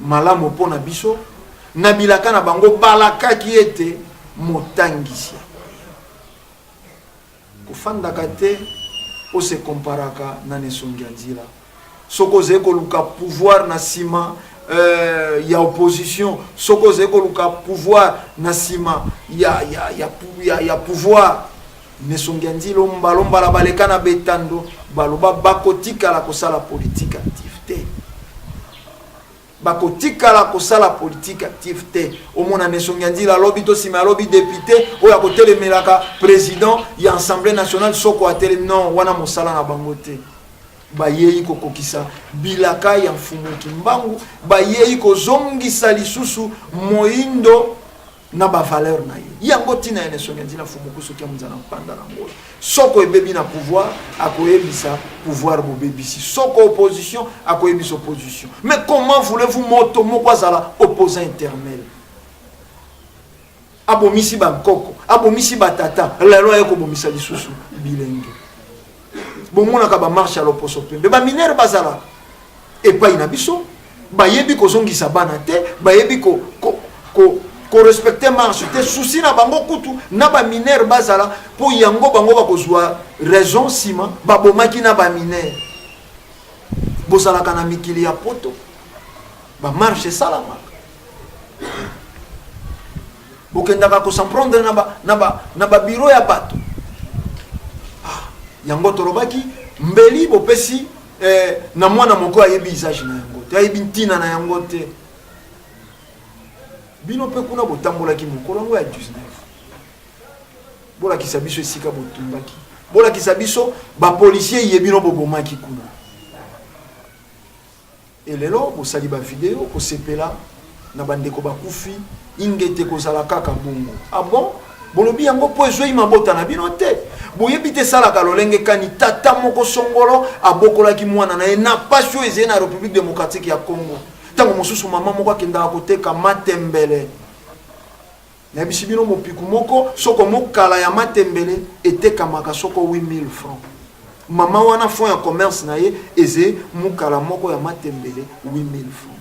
malamu mpo na biso, na bilaka na bango balakaki ete motangisi akoya. Kofandaka te o se comparaka na Nesongi ya nzila. Soki ozali koluka pouvoir na sima euh, ya opposition, soki ozali koluka pouvoir na sima ya, ya, ya, ya, ya pouvoir Nesongi ya Nzilo mbalo mbala baleka na betando baloba bakotikala kosala politique active te. Bakotikala kosala politique active te. Omona Nesongi ya Nzila alobi to sima alobi depute oyo akotelemelaka president ya Assemblée nationale soko atelemi non wana mosala na bango te. Bayei kokokisa bilaka ya Mfumu Kimbangu, bayei kozongisa lisusu moindo na ba valeur na ye. Yango tina ya Nesongi Nzila Mfumu Kusu Kia Munzala Mpanda na Angola. Soko ebebi na pouvoir, akoyebisa pouvoir bobebisi. Soko opposition, akoyebisa opposition. Mais comment voulez-vous moto moko azala opposant éternel? Abomisi ba nkoko, abomisi ba tata, lelo aye kobomisa lisusu bilenge. Bomonaka ba marche ya loposo pembe, ba mineurs bazala epai na biso bayebi kozongisa bana te, bayebi ko, ko, ko, ko respecter marche te. Souci na bango kutu na ba mineurs bazala po yango bango bakozwa raison nsima babomaki na ba mineurs. Bozalaka na mikili ya poto, ba marche esalamaka, bokendaka ko s'en prendre na ba, na ba, na ba bureau ya bato. Ah, yango tolobaki mbeli bopesi eh, na mwana moko ayebi usage na yango te, ayebi ntina na yango te. Bino mpe kuna botambolaki mokolo yango ya 19. Bolakisa biso esika botumbaki. Bolakisa biso ba policiers ye bino bobomaki kuna. Et lelo bosali ba video kosepela na bandeko bakufi ingete kozala kaka bongo. Ah bon? Bolobi yango mpo ezwei mabota na bino te. Boyebi te esalaka lolenge kani tata moko songolo abokolaki mwana na ye na pasi oyo ezali na Republique democratique ya Congo. Ntango mosusu mama moko akendaka koteka matembele. Nayebisi bino mopiku moko soko mokala ya matembele etekamaka soko 8000 francs. Mama wana fond ya commerce na ye eze mokala moko ya matembele 8000 francs.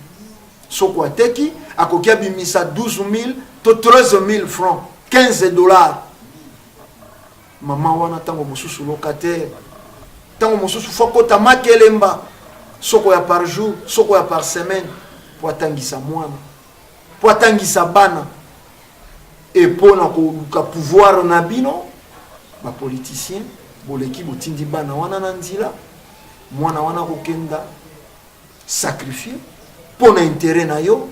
Soko ateki akoki abimisa 12000 to 13000 francs, 15 dollars. Mama wana ntango mosusu locataire, ntango mosusu fo akota makelemba soko ya par jour, soko ya par semaine mpo atangisa mwana. mpo atangisa bana et mpo na koluka pouvoir na bino ba politiciens boleki botindi bana wana na nzila mwana wana akokenda sacrifier mpo na interet na yo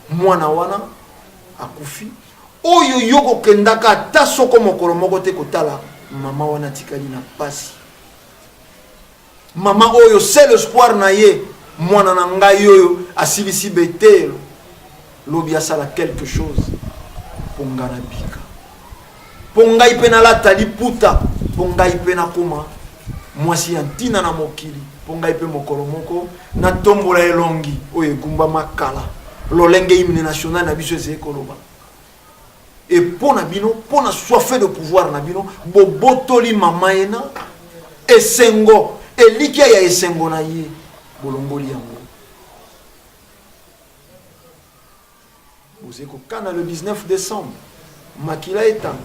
mwana wana akufi oyo yo kokendaka ata soko mokolo moko te kotala mama wana atikali na pasi Mama oyo seul espoir na ye mwana na ngai oyo asilisi betelo lobi asala quelque chose mpo nga nabika mpo ngai mpe nalata liputa mpo ngai mpe nakoma mwasi ya ntina na mokili mpo ngai mpe mokolo moko natombola elongi oyo egumbama kala lolenge hymne national na biso ezali koloba Et mpo na bino, mpo na soif de pouvoir na bino, bobotoli mama ye na esengo, elikya ya esengo na ye, bolongoli yango. Bozali kokana le 19 décembre, makila etanga.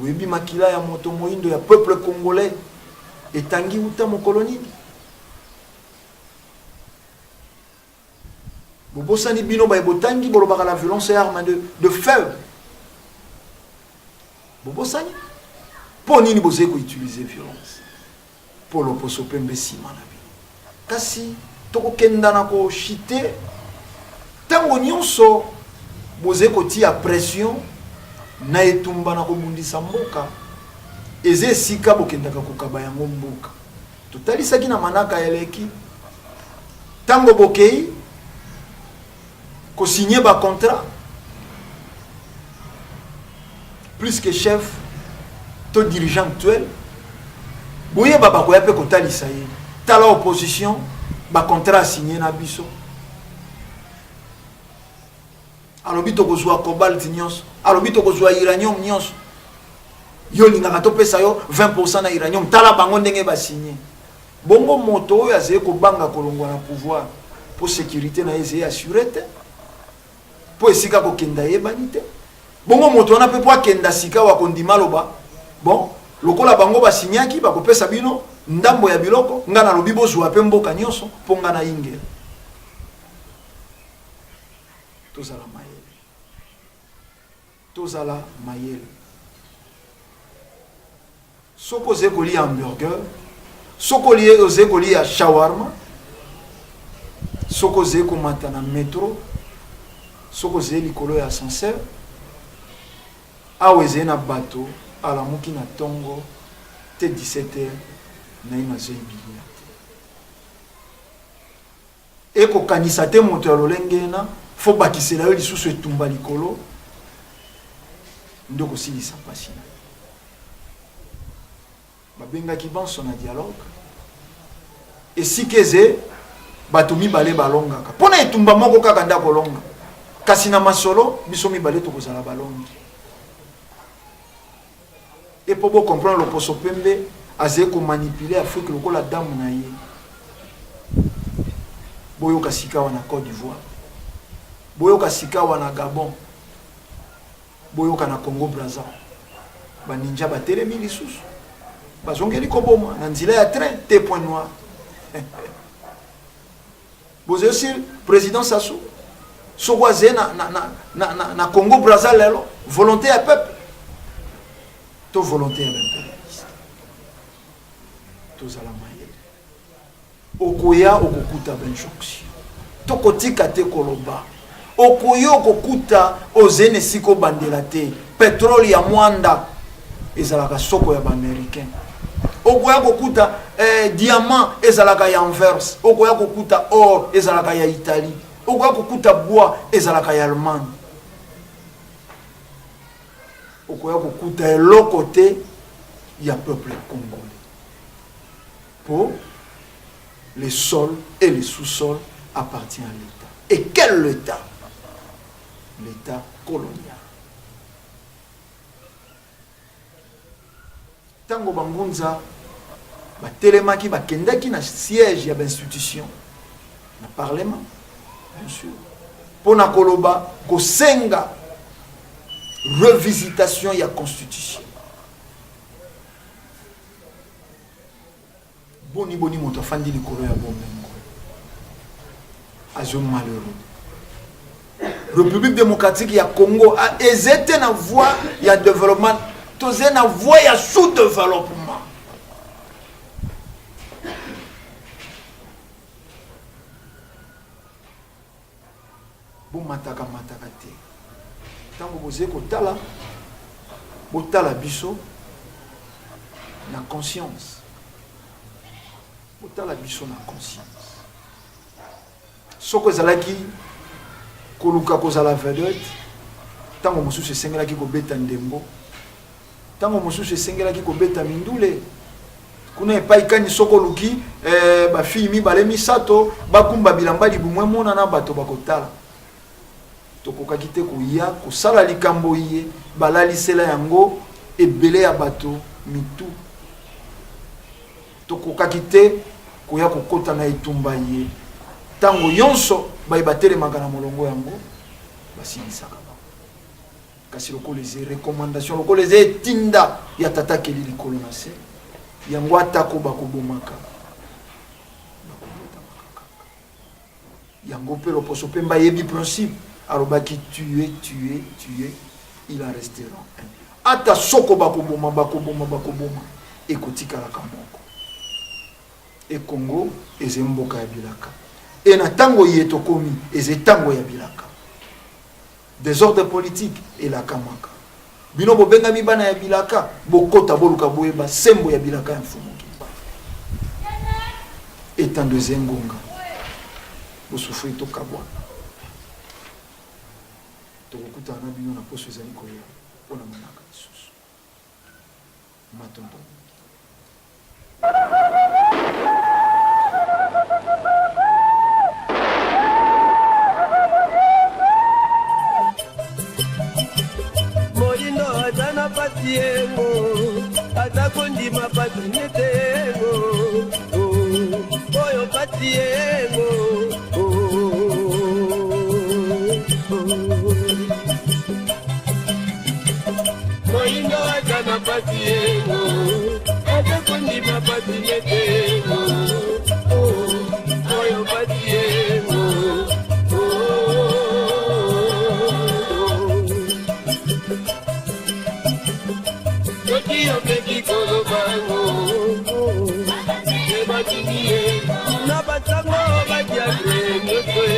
Oyebi makila ya moto moindo ya peuple congolais etangi uta mokolo nini? Bobosani bino baye botangi bolobaka la violence est arme de, de feu. Bobosani mpo nini bozali koutilize violence mpo loposo pembe nsima na bino. Kasi tokokenda na koshite ntango nyonso bozali kotia pression na etumba na kobundisa mboka eza esika bokendaka kokaba yango mboka. Totalisaki na manaka eleki tango bokei ko signer ba contrat plus que chef to dirigeant actuel boyeba bakoya mpe kotalisa ye tala opposition ba contrat asigne na biso alobi tokozwa cobalt nyonso alobi tokozwa uranium nyonso yo olingaka topesa yo 20 na uranium tala bango ndenge basigne bongo moto oyo azali kobanga kolongwa na pouvoir mpo sécurité na ye ezali assure te mpo esika kokenda eyebani te bongo moto wana mpe mpo akenda sika wa kondima aloba bon lokola bango basinyaki bakopesa bino ndambo ya biloko ngai nalobi bozwa mpe mboka nyonso mpo ngai nayingela Tozala mayele. Tozala mayele. Soki ozali kolia hamburger, soki olie ozali kolia shawarma, soki ozali komata na metro, soki ozali likolo ya ascenseur, awa ezali na bato alamuki na tongo te 17 heures naino azoi bilia te. Eko kanisa te moto ya lolenge ena fo bakisela yo lisusu etumba likolo nde okosilisa pasi na yo. Babengaki banso na dialogue esika eze bato mibale balongaka mpo na etumba moko kaka nde akolonga, kasi na masolo biso mibale tokozala balongi. Et po bo comprendre loposo pembe azali ko manipuler Afrique lokola damu na ye. Boyoka sikawa na Cote d'Ivoire. Boyoka sikawa na Gabon. Boyoka na Congo Brazza. Ba ninja batelemi lisusu. Bazongeli koboma na nzela ya train te point noir. Bozali sur président Sassou soko azali na, na, na, na, na, na Congo Brazza lelo volonté ya peuple to volonté ya baimperialiste. Tozala mayele, okoya okokuta bainjonction, tokotika te koloba okoya okokuta ozali na esika obandela te. Petrole ya Mwanda. ezalaka soko ya baaméricain. Okoya kokuta eh, diamant ezalaka ya Anvers. Okoya kokuta or ezalaka ya Italie. Okoya kokuta bois ezalaka ya Allemagne. Okoya kokuta eloko te ya peuple congolais. Po le sol et le sous-sol appartient à l'État. Et quel État? L'État colonial. Tango bangunza batelemaki, bakendaki na siège ya bainstitution, na parlement bien sûr, mpo na koloba kosenga revisitation ya constitution. Boni boni moto afandi likolo ya bomengo azo malheureux. République démocratique ya Congo eze te na voie ya développement, toze na voie ya sous-développement. Bomataka mataka te ntango bozali kotala, botala biso na conscience, botala biso na conscience. Soko ezalaki koluka kozala vedette, ntango mosusu esengelaki kobeta ndembo, ntango mosusu esengelaki kobeta mindule kuna epai kani. Soko oluki eh, bafille mibale misato bakumba bilamba libumu emonana, bato bakotala. Tokokaki te koya kosala likambo ye balalisela yango ebele ya bato mitu. Tokokaki te koya kokota na etumba ye ntango yonso baye batelemaka na molongo yango basilisaka bango. Kasi lokola eze recommandation, lokola eze etinda ya tata keli likolo na se yango, atako bakobomaka, bakobotamaka kaka yango. Mpe loposo mpe bayebi principe, alobaki: "Tuer, tuer, tuer, il en restera un." Ata soko bakoboma, bakoboma, bakoboma, ekotikalaka moko. E Congo eze mboka ya bilaka, e na ntango ye tokomi eze ntango ya bilaka. Desordre politique elakamaka. Bino bobengami bana ya bilaka, bokota boluka boyeba sembo ya bilaka ya Mfumu Kimbangu. Etando eze ngonga bosufri, tokabwana. Tokokutana na bino na poso ezali koya mpo na manaka lisusu. Matondo mingi. Moyindo aza na pasi yengo, aza kondima pasi nete yengo, oyo pasi yengo. Moyindo aza na pasi yengo, aza kondima pasi nete yengo, oyo pasi yengo. Soki omeki kolobango, ebatindi ye na basango badiatre nyonso.